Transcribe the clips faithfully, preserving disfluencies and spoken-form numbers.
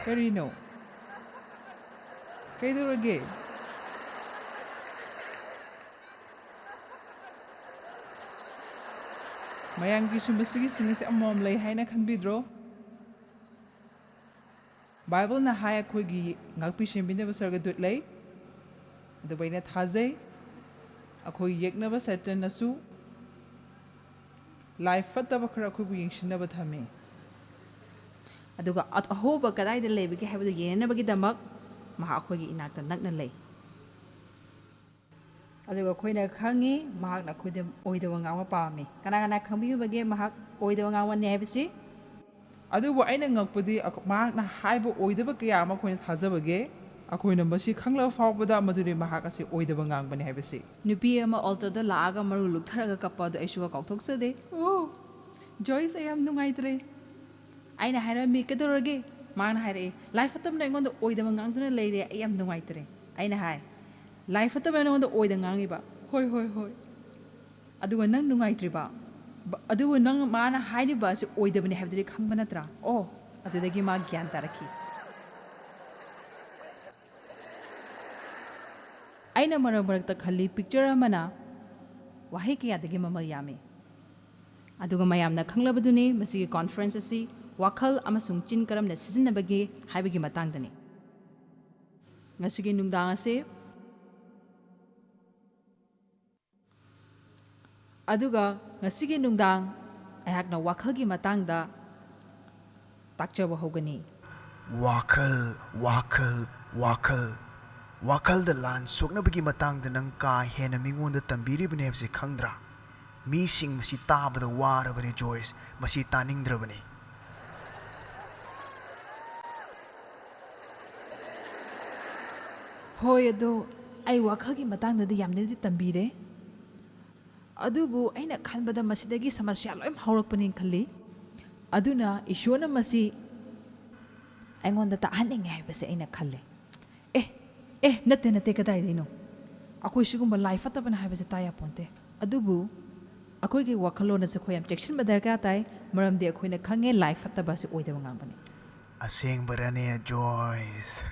ꯀꯔꯤꯅꯣ? ꯀꯩꯗꯧꯔꯒꯦ? ꯃꯌꯥꯝꯒꯤꯁꯨ ꯃꯁꯤꯒꯤ ꯁꯤꯡ ꯑꯁꯤ ꯑꯃꯃꯝ ꯂꯩ ꯍꯥꯏꯅ ꯈꯟꯕꯤꯗ꯭ꯔꯣ? ꯕꯥꯏꯕꯜꯅ ꯍꯥꯏ ꯑꯩꯈꯣꯏꯒꯤ ꯉꯥꯛꯄꯤ ꯁꯦꯟꯕꯤꯅꯕ ꯁ꯭ꯋꯔꯒꯗꯨꯠ ꯂꯩ꯫ ꯑꯗꯨꯕꯨ ꯑꯩꯅ ꯊꯥꯖꯩ, ꯑꯩꯈꯣꯏ ꯌꯦꯛꯅꯕ ꯁꯦꯇꯟꯅꯁꯨ ꯂꯥꯏ ꯐꯠꯇꯕ ꯈꯔ ꯑꯩꯈꯣꯏꯕꯨ ꯌꯦꯡꯁꯤꯟꯅꯕ ꯊꯝꯃꯤ꯫ ꯑꯗꯨꯒ ꯑ-, ꯑꯍꯣꯕ ꯀꯗꯥꯏꯗ ꯂꯩꯕꯒꯦ ꯍꯥꯏꯕꯗꯨ ꯌꯦꯡꯅꯅꯕꯒꯤꯗꯃꯛ ꯃꯍꯥꯛ ꯑꯩꯈꯣꯏꯒꯤ ꯏꯅꯥꯛꯇ ꯅꯛꯅ ꯂꯩ꯫ ꯑꯗꯨꯒ ꯑꯩꯈꯣꯏꯅ ꯈꯪꯉꯤ, ꯃꯍꯥꯛꯅ ꯑꯩꯈꯣꯏꯗ ꯑꯣꯏꯗꯕ ꯉꯥꯡꯕ ꯄꯥꯝꯃꯤ꯫ ꯀꯅꯥ ꯀꯅꯥ ꯈꯪꯕꯤꯕꯒꯦ ꯃꯍꯥꯛ ꯑꯣꯏꯗꯕ ꯉꯥꯡꯕꯅꯤ ꯍꯥꯏꯕꯁꯤ? ꯑꯗꯨꯕꯨ ꯑꯩꯅ ꯉꯛꯄꯗꯤ, ꯑꯈ-, ꯃꯍꯥꯛꯅ ꯍꯥꯏꯕ ꯑꯣꯏꯗꯕ ꯀꯌꯥ ꯑꯃ ꯑꯩꯈꯣꯏꯅ ꯊꯥꯖꯕꯒꯦ꯫ ꯑꯩꯈꯣꯏꯅ ꯃꯁꯤ ꯈꯪꯂꯕ ꯐꯥꯎꯕꯗ ꯃꯗꯨꯗꯤ ꯃꯍꯥꯛ ꯑꯁꯤ ꯑꯣꯏꯗꯕ ꯉꯥꯡꯕꯅꯤ ꯍꯥꯏꯕꯁꯤ꯫ ꯅꯨꯄꯤ ꯑꯃ ꯑꯜꯇꯔꯗ ꯂꯥꯛꯑꯒ ꯃꯔꯨ ꯂꯨꯛꯊꯔꯒ ꯀꯞꯄ ꯑꯗꯨ ꯑꯩ ꯁꯨꯛꯀꯥꯎ ꯀꯥꯎꯊꯣꯛꯆꯗꯦ꯫ "ꯑꯣ, ꯖꯣꯏꯁ, ꯑꯩ ꯌꯥꯝ ꯅꯨꯡꯉꯥꯏꯇ꯭ꯔꯦ꯫" ꯑꯩꯅ ꯍꯥꯏꯔꯝꯃꯤ, "ꯀꯩꯗꯧꯔꯒꯦ?" ꯃꯥꯅ ꯍꯥꯏꯔꯛꯑꯦ, "ꯂꯥꯏ ꯐꯠꯇꯕꯅ ꯑꯩꯉꯣꯟꯗ ꯑꯣꯏꯗꯕ ꯉꯥꯡꯗꯨꯅ ꯂꯩꯔꯦ, ꯑꯩ ꯌꯥꯝ ꯅꯨꯡꯉꯥꯏꯇ꯭ꯔꯦ꯫" ꯑꯩꯅ ꯍꯥꯏ, "ꯂꯥꯏ ꯐꯠꯇꯕꯅ ꯅꯉꯣꯟꯗ ꯑꯣꯏꯗ ꯉꯥꯡꯉꯤꯕ?" "ꯍꯣꯏ, ꯍꯣꯏ, ꯍꯣꯏ꯫" "ꯑꯗꯨꯒ ꯅꯪ ꯅꯨꯡꯉꯥꯏꯇ꯭ꯔꯤꯕ? ꯕ-, ꯑꯗꯨꯕꯨ ꯅꯪ, ꯃꯥꯅ ꯍꯥꯏꯔꯤꯕ ꯑꯁꯤ ꯑꯣꯏꯗꯕꯅꯤ ꯍꯥꯏꯕꯗꯨꯗꯤ ꯈꯪꯕ ꯅꯠꯇ꯭ꯔꯥ?" ꯑꯣ, ꯑꯗꯨꯗꯒꯤ ꯃꯥ ꯒ꯭ꯌꯥꯟ ꯇꯥꯔꯛꯈꯤ꯫ ꯑꯩꯅ ꯃꯔꯛ ꯃꯔꯛꯇ ꯈꯜꯂꯤ, ꯄꯤꯛꯆꯔ ꯑꯃꯅ ꯋꯥꯍꯩ ꯀꯌꯥꯗꯒꯤ ꯃꯃꯜ ꯌꯥꯝꯃꯤ꯫ ꯑꯗꯨꯒ ꯃꯌꯥꯝꯅ ꯈꯪꯂꯕꯗꯨꯅꯤ, ꯃꯁꯤꯒꯤ ꯀꯣꯟꯐꯔꯦꯟꯁ ꯑꯁꯤ ꯋꯥꯈꯜ ꯑꯃꯁꯨꯡ ꯆꯤꯟ ꯀꯔꯝꯅ ꯁꯤꯖꯤꯟꯅꯕꯒꯦ ꯍꯥꯏꯕꯒꯤ ꯃꯇꯥꯡꯗꯅꯤ꯫ ꯉꯁꯤꯒꯤ ꯅꯨꯡꯗꯥꯡ ꯑꯁꯤ ꯑꯗꯨꯒ ꯉꯁꯤꯒꯤ ꯅꯨꯡꯗꯥꯡ ꯑꯩꯍꯥꯛꯅ ꯋꯥꯈꯜꯒꯤ ꯃꯇꯥꯡꯗ ꯇꯥꯛꯆꯕ ꯍꯧꯒꯅꯤ꯫ ꯋꯥꯈꯜ, ꯋꯥꯈꯜ, ꯋꯥꯈꯜ꯫ ꯋꯥꯈꯜꯗ ꯂꯥꯟ ꯁꯣꯛꯅꯕꯒꯤ ꯃꯇꯥꯡꯗ ꯅꯪ ꯀꯥ ꯍꯦꯟꯅ ꯃꯤꯉꯣꯟꯗ ꯇꯝꯕꯤꯔꯤꯕꯅꯤ ꯍꯥꯏꯕꯁꯤ ꯈꯪꯗ꯭ꯔꯥ? ꯃꯤꯁꯤꯡ ꯃꯁꯤ ꯇꯥꯕꯗ ꯋꯥꯔꯕꯅꯤ, ꯖꯣꯏꯁ꯫ ꯃꯁꯤ ꯇꯥꯅꯤꯡꯗ꯭ꯔꯕꯅꯤ꯫ ꯍꯣꯏ, ꯑꯗꯣ ꯑꯩ ꯋꯥꯈꯜꯒꯤ ꯃꯇꯥꯡꯗꯗꯤ ꯌꯥꯝꯅꯗꯤ ꯇꯝꯕꯤꯔꯦ꯫ ꯑꯗꯨꯕꯨ ꯑꯩꯅ ꯈꯟꯕꯗ ꯃꯁꯤꯗꯒꯤ ꯁꯃꯁ꯭ꯌꯥ ꯂꯣꯏ ꯍꯧꯔꯛꯄꯅꯤ ꯈꯜꯂꯤ꯫ ꯑꯗꯨꯅ ꯏꯁꯣꯔꯅ ꯃꯁꯤ ꯑꯩꯉꯣꯟꯗ ꯇꯥꯍꯟꯅꯤꯡꯉꯦ ꯍꯥꯏꯕꯁꯦ ꯑꯩꯅ ꯈꯜꯂꯦ꯫ ꯑꯦ, ꯑꯦ, ꯅꯠꯇꯦ, ꯅꯠꯇꯦ, ꯀꯗꯥꯏꯗꯩꯅꯣ? ꯑꯩꯈꯣꯏ ꯁꯤꯒꯨꯝꯕ ꯂꯥꯏ ꯐꯠꯇꯕꯅ ꯍꯥꯏꯕꯁꯦ ꯇꯥ ꯌꯥꯄꯣꯟꯇꯦ꯫ ꯑꯗꯨꯕꯨ ꯑꯩꯈꯣꯏꯒꯤ ꯋꯥꯈꯜꯂꯣꯟ ꯑꯁꯦ ꯑꯩꯈꯣꯏ ꯌꯥꯝ ꯆꯦꯛꯁꯤꯟꯕ ꯗꯔꯀꯥꯔ ꯇꯥꯏ, ꯃꯔꯝꯗꯤ ꯑꯩꯈꯣꯏꯅ ꯈꯪꯉꯦ ꯂꯥꯏ ꯐꯠꯇꯕ ꯑꯁꯤ ꯑꯣꯏꯗꯕ ꯉꯥꯡꯕꯅꯤ꯫ ꯑꯁꯦꯡꯕꯔꯅꯦ, ꯖꯣꯏꯁ?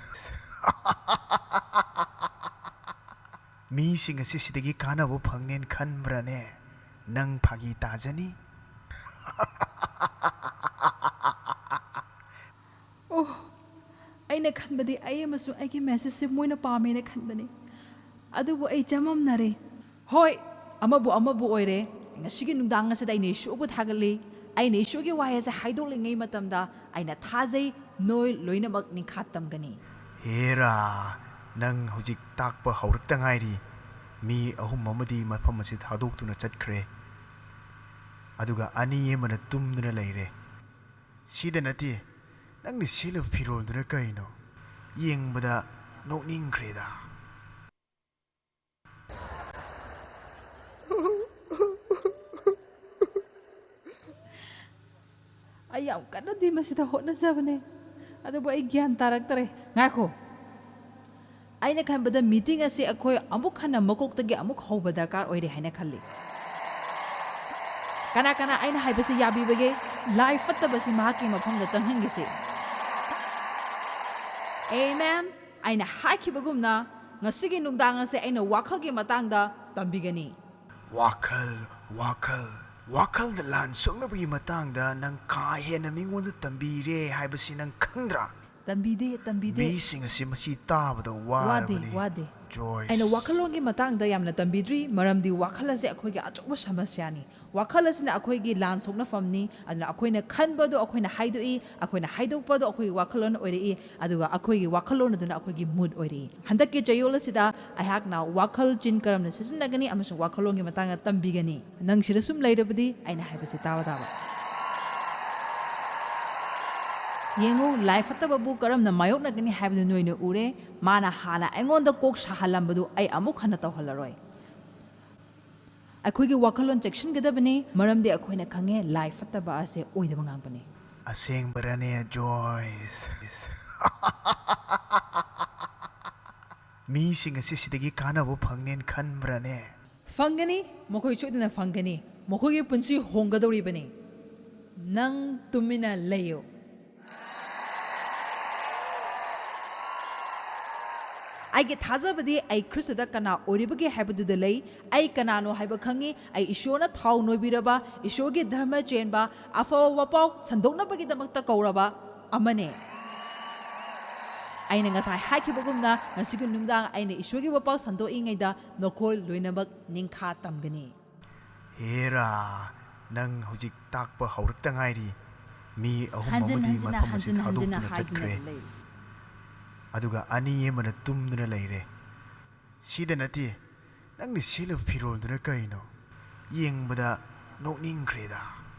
ꯃꯤꯁꯤꯡ ꯑꯁꯤ ꯁꯤꯗꯒꯤ ꯀꯥꯟꯅꯕ ꯐꯪꯅꯦꯅ ꯈꯟꯕ꯭ꯔꯅꯦ? ꯅꯪ ꯐꯥꯒꯤ ꯇꯥꯖꯅꯤ꯫ ꯑꯣ, ꯑꯩꯅ ꯈꯟꯕꯗꯤ ꯑꯩ ꯑꯃꯁꯨꯡ ꯑꯩꯒꯤ ꯃꯦꯁꯦꯖꯁꯦ ꯃꯣꯏꯅ ꯄꯥꯝꯃꯦꯅ ꯈꯟꯕꯅꯤ꯫ ꯑꯗꯨꯕꯨ ꯑꯩ ꯆꯃꯝꯅꯔꯦ꯫ ꯍꯣꯏ, ꯑꯃꯕꯨ ꯑꯃꯕꯨ ꯑꯣꯏꯔꯦ, ꯉꯁꯤꯒꯤ ꯅꯨꯡꯗꯥꯡ ꯑꯁꯤꯗ ꯑꯩꯅ ꯏꯁꯣꯔꯕꯨ ꯊꯥꯒꯠꯂꯤ꯫ ꯑꯩꯅ ꯏꯁꯣꯔꯒꯤ ꯋꯥꯍꯩ ꯑꯁꯦ ꯍꯥꯏꯗꯣꯛꯂꯤꯉꯩ ꯃꯇꯝꯗ ꯑꯩꯅ ꯊꯥꯖꯩ, ꯅꯣꯏ ꯂꯣꯏꯅꯃꯛ ꯅꯤꯡꯈꯥ ꯇꯝꯒꯅꯤ꯫ ꯍꯦꯔꯥ, ꯅꯪ ꯍꯧꯖꯤꯛ ꯇꯥꯛꯄ ꯍꯧꯔꯛꯇ ꯉꯥꯏꯔꯤ꯫ ꯃꯤ ꯑꯍꯨꯝ ꯑꯃꯗꯤ ꯃꯐꯝ ꯑꯁꯤ ꯊꯥꯗꯣꯛꯇꯨꯅ ꯆꯠꯈ꯭ꯔꯦ, ꯑꯗꯨꯒ ꯑꯅꯤ ꯑꯃꯅ ꯇꯨꯝꯗꯨꯅ ꯂꯩꯔꯦ꯫ ꯁꯤꯗ ꯅꯠꯇꯦ, ꯅꯪꯅ ꯁꯦꯠꯂꯤꯕ ꯐꯤꯔꯣꯜꯗꯨꯅ ꯀꯔꯤꯅꯣ? ꯌꯦꯡꯕꯗ ꯅꯣꯛꯅꯤꯡꯈ꯭ꯔꯦꯗ꯫ ꯑꯩ ꯌꯥꯝ ꯀꯟꯅꯗꯤ ꯃꯁꯤꯗ ꯍꯣꯠꯅꯖꯕꯅꯦ, ꯑꯗꯨꯕꯨ ꯑꯩ ꯒ꯭ꯌꯥꯟ ꯇꯥꯔꯛꯇꯔꯦ꯫ ꯉꯥꯏꯈꯣ, ꯑꯩꯅ ꯈꯟꯕꯗ ꯃꯤꯇꯤꯡ ꯑꯁꯤ ꯑꯩꯈꯣꯏ ꯑꯃꯨꯛ ꯍꯟꯅ ꯃꯀꯣꯛꯇꯒꯤ ꯑꯃꯨꯛ ꯍꯧꯕ ꯗꯔꯀꯥꯔ ꯑꯣꯏꯔꯦ ꯍꯥꯏꯅ ꯈꯜꯂꯤ꯫ ꯀꯅꯥ ꯀꯅꯥ ꯑꯩꯅ ꯍꯥꯏꯕꯁꯤ ꯌꯥꯕꯤꯕꯒꯦ? ꯂꯥꯏ ꯐꯠꯇꯕꯁꯤ ꯃꯍꯥꯛꯀꯤ ꯃꯐꯝꯗ ꯆꯪꯍꯟꯈꯤꯁꯤ꯫ ꯑꯦꯃꯦꯟ꯫ ꯑꯩꯅ ꯍꯥꯏꯈꯤꯕꯒꯨꯝꯅ, ꯉꯁꯤꯒꯤ ꯅꯨꯡꯗꯥꯡ ꯑꯁꯤ ꯑꯩꯅ ꯋꯥꯈꯜꯒꯤ ꯃꯇꯥꯡꯗ ꯇꯝꯕꯤꯒꯅꯤ꯫ ꯋꯥꯈꯜ, ꯋꯥꯈꯜ, ꯋꯥꯈꯜꯗ ꯂꯥꯟ ꯁꯣꯛꯅꯕꯒꯤ ꯃꯇꯥꯡꯗ ꯅꯪ ꯀꯥ ꯍꯦꯟꯅ ꯃꯤꯉꯣꯟꯗ ꯇꯝꯕꯤꯔꯦ ꯍꯥꯏꯕꯁꯤ ꯅꯪ ꯈꯪꯗ꯭ꯔꯥ? ꯇꯝꯕꯤꯗꯦ, ꯇꯝꯕꯤꯗꯦ꯫ ꯃꯤꯁꯤꯡ ꯑꯁꯤ ꯃꯁꯤ ꯇꯥꯕꯗ ꯋꯥꯗꯦ, ꯋꯥꯔꯕꯅꯤ꯫ ꯋꯥꯗꯦ꯫ ꯖꯣꯏꯁ꯫ ꯑꯩꯅ ꯋꯥꯈꯜꯂꯣꯟꯒꯤ ꯃꯇꯥꯡꯗ ꯌꯥꯝꯅ ꯇꯝꯕꯤꯗ꯭ꯔꯤ, ꯃꯔꯝꯗꯤ ꯋꯥꯈꯜ ꯑꯁꯦ ꯑꯩꯈꯣꯏꯒꯤ ꯑꯆꯧꯕ ꯁꯃꯁ꯭ꯌꯥꯅꯤ꯫ ꯋꯥꯈꯜ ꯑꯁꯤꯅ ꯑꯩꯈꯣꯏꯒꯤ ꯂꯥꯟ ꯁꯣꯛꯅꯐꯝꯅꯤ꯫ ꯑꯗꯨꯅ ꯑꯩꯈꯣꯏꯅ ꯈꯟꯕꯗꯣ ꯑꯩꯈꯣꯏꯅ ꯍꯥꯏꯗꯣꯛꯏ, ꯑꯩꯈꯣꯏꯅ ꯍꯥꯏꯗꯣꯛꯄꯗꯣ ꯑꯩꯈꯣꯏꯒꯤ ꯋꯥꯈꯜꯂꯣꯟ ꯑꯣꯏꯔꯛꯏ, ꯑꯗꯨꯒ ꯑꯩꯈꯣꯏꯒꯤ ꯋꯥꯈꯜꯂꯣꯟ ꯑꯗꯨꯅ ꯑꯩꯈꯣꯏꯒꯤ ꯃꯨꯠ ꯑꯣꯏꯔꯛꯏ꯫ ꯍꯟꯗꯛꯀꯤ ꯆꯌꯣꯜ ꯑꯁꯤꯗ ꯑꯩꯍꯥꯛꯅ ꯋꯥꯈꯜ ꯆꯤꯟ ꯀꯔꯝꯅ ꯁꯤꯖꯤꯟꯅꯒꯅꯤ ꯑꯃꯁꯨꯡ ꯋꯥꯈꯜꯂꯣꯟꯒꯤ ꯃꯇꯥꯡꯗ ꯇꯝꯕꯤꯒꯅꯤ꯫ ꯅꯪ ꯁꯤꯗ ꯁꯨꯝ ꯂꯩꯔꯕꯗꯤ ꯑꯩꯅ ꯍꯥꯏꯕꯁꯤ ꯇꯥꯕ ꯇꯥꯕ꯫ ꯌꯦꯡꯉꯨ, ꯂꯥꯏ ꯐꯠꯇꯕꯕꯨ ꯀꯔꯝꯅ ꯃꯥꯌꯣꯛꯅꯒꯅꯤ ꯍꯥꯏꯕꯗꯨ ꯅꯣꯏꯅ ꯎꯔꯦ꯫ ꯃꯥꯅ ꯍꯥꯟꯅ ꯑꯩꯉꯣꯟꯗ ꯀꯣꯛ ꯁꯥꯍꯜꯂꯝꯕꯗꯨ ꯑꯩ ꯑꯃꯨꯛ ꯍꯟꯅ ꯇꯧꯍꯜꯂꯔꯣꯏ꯫ ꯑꯩꯈꯣꯏꯒꯤ ꯋꯥꯈꯜꯂꯣꯟ ꯆꯦꯛꯁꯤꯟꯒꯗꯕꯅꯤ, ꯃꯔꯝꯗꯤ ꯑꯩꯈꯣꯏꯅ ꯈꯪꯉꯦ ꯂꯥꯏ ꯐꯠꯇꯕ ꯑꯁꯦ ꯑꯣꯏꯗꯕ ꯉꯥꯛꯄꯅꯤ꯫ ꯑꯁꯦꯡꯕꯔꯅꯦ, ꯖꯣꯏꯁ? ꯃꯤꯁꯤꯡ ꯑꯁꯤ ꯁꯤꯗꯒꯤ ꯀꯥꯟꯅꯕ ꯐꯪꯅꯦꯅ ꯈꯟꯕ꯭ꯔꯅꯦ? ꯐꯪꯒꯅꯤ, ꯃꯈꯣꯏ ꯁꯣꯏꯗꯅ ꯐꯪꯒꯅꯤ꯫ ꯃꯈꯣꯏꯒꯤ ꯄꯨꯟꯁꯤ ꯍꯣꯡꯒꯗꯧꯔꯤꯕꯅꯤ꯫ ꯅꯪ ꯇꯨꯃꯤꯟꯅ ꯂꯩꯌꯨ꯫ ꯑꯩꯒꯤ ꯊꯥꯖꯕꯗꯤ ꯑꯩ ꯈ꯭ꯔꯤꯁꯇꯗ ꯀꯅꯥ ꯑꯣꯏꯔꯤꯕꯒꯦ ꯍꯥꯏꯕꯗꯨꯗ ꯂꯩ꯫ ꯑꯩ ꯀꯅꯥꯅꯣ ꯍꯥꯏꯕ ꯈꯪꯉꯤ꯫ ꯑꯩ ꯏꯁꯣꯔꯅ ꯊꯥꯎ ꯅꯣꯏꯕꯤꯔꯕ, ꯏꯁꯣꯔꯒꯤ ꯙꯔꯃ ꯆꯦꯟꯕ, ꯑꯐꯕ ꯋꯥꯄꯥꯎ ꯁꯟꯗꯣꯛꯅꯕꯒꯤꯗꯃꯛꯇ ꯀꯧꯔꯕ ꯑꯃꯅꯦ꯫ ꯑꯩꯅ ꯉꯁꯥꯏ ꯍꯥꯏꯈꯤꯕꯒꯨꯝꯅ, ꯉꯁꯤꯒꯤ ꯅꯨꯡꯗꯥꯡ ꯑꯩꯅ ꯏꯁꯣꯔꯒꯤ ꯋꯥꯄꯥꯎ ꯁꯟꯗꯣꯛꯏꯉꯩꯗ ꯅꯈꯣꯏ ꯂꯣꯏꯅꯃꯛ ꯅꯤꯡꯈꯥ ꯇꯝꯒꯅꯤ꯫ ꯍꯦꯔꯥ, ꯅꯪ ꯍꯧꯖꯤꯛ ꯇꯥꯛꯄ ꯍꯧꯔꯛꯇ ꯉꯥꯏꯔꯤ꯫ ꯃꯤ ꯑꯍꯨꯝ ꯍꯟꯖꯤꯟ ꯑꯃꯗꯤ ꯍꯟꯖꯤꯟꯅ, ꯃꯐꯝ ꯑꯁꯤ ꯍꯟꯖꯤꯟ ꯍꯟꯖꯤꯟꯅ ꯊꯥꯗꯣꯛꯇꯨꯅ ꯍꯥꯏꯗꯨꯅ ꯆꯠꯈ꯭ꯔꯦ꯫ ꯂꯩ꯫ ꯑꯗꯨꯒ ꯑꯅꯤ ꯑꯃꯅ ꯇꯨꯝꯗꯨꯅ ꯂꯩꯔꯦ꯫ ꯁꯤꯗ ꯅꯠꯇꯦ, ꯅꯪꯅ ꯁꯦꯠꯂꯤꯕ ꯐꯤꯔꯣꯜꯗꯨꯅ ꯀꯔꯤꯅꯣ? ꯌꯦꯡꯕꯗ ꯅꯣꯛꯅꯤꯡꯈ꯭ꯔꯦꯗ꯫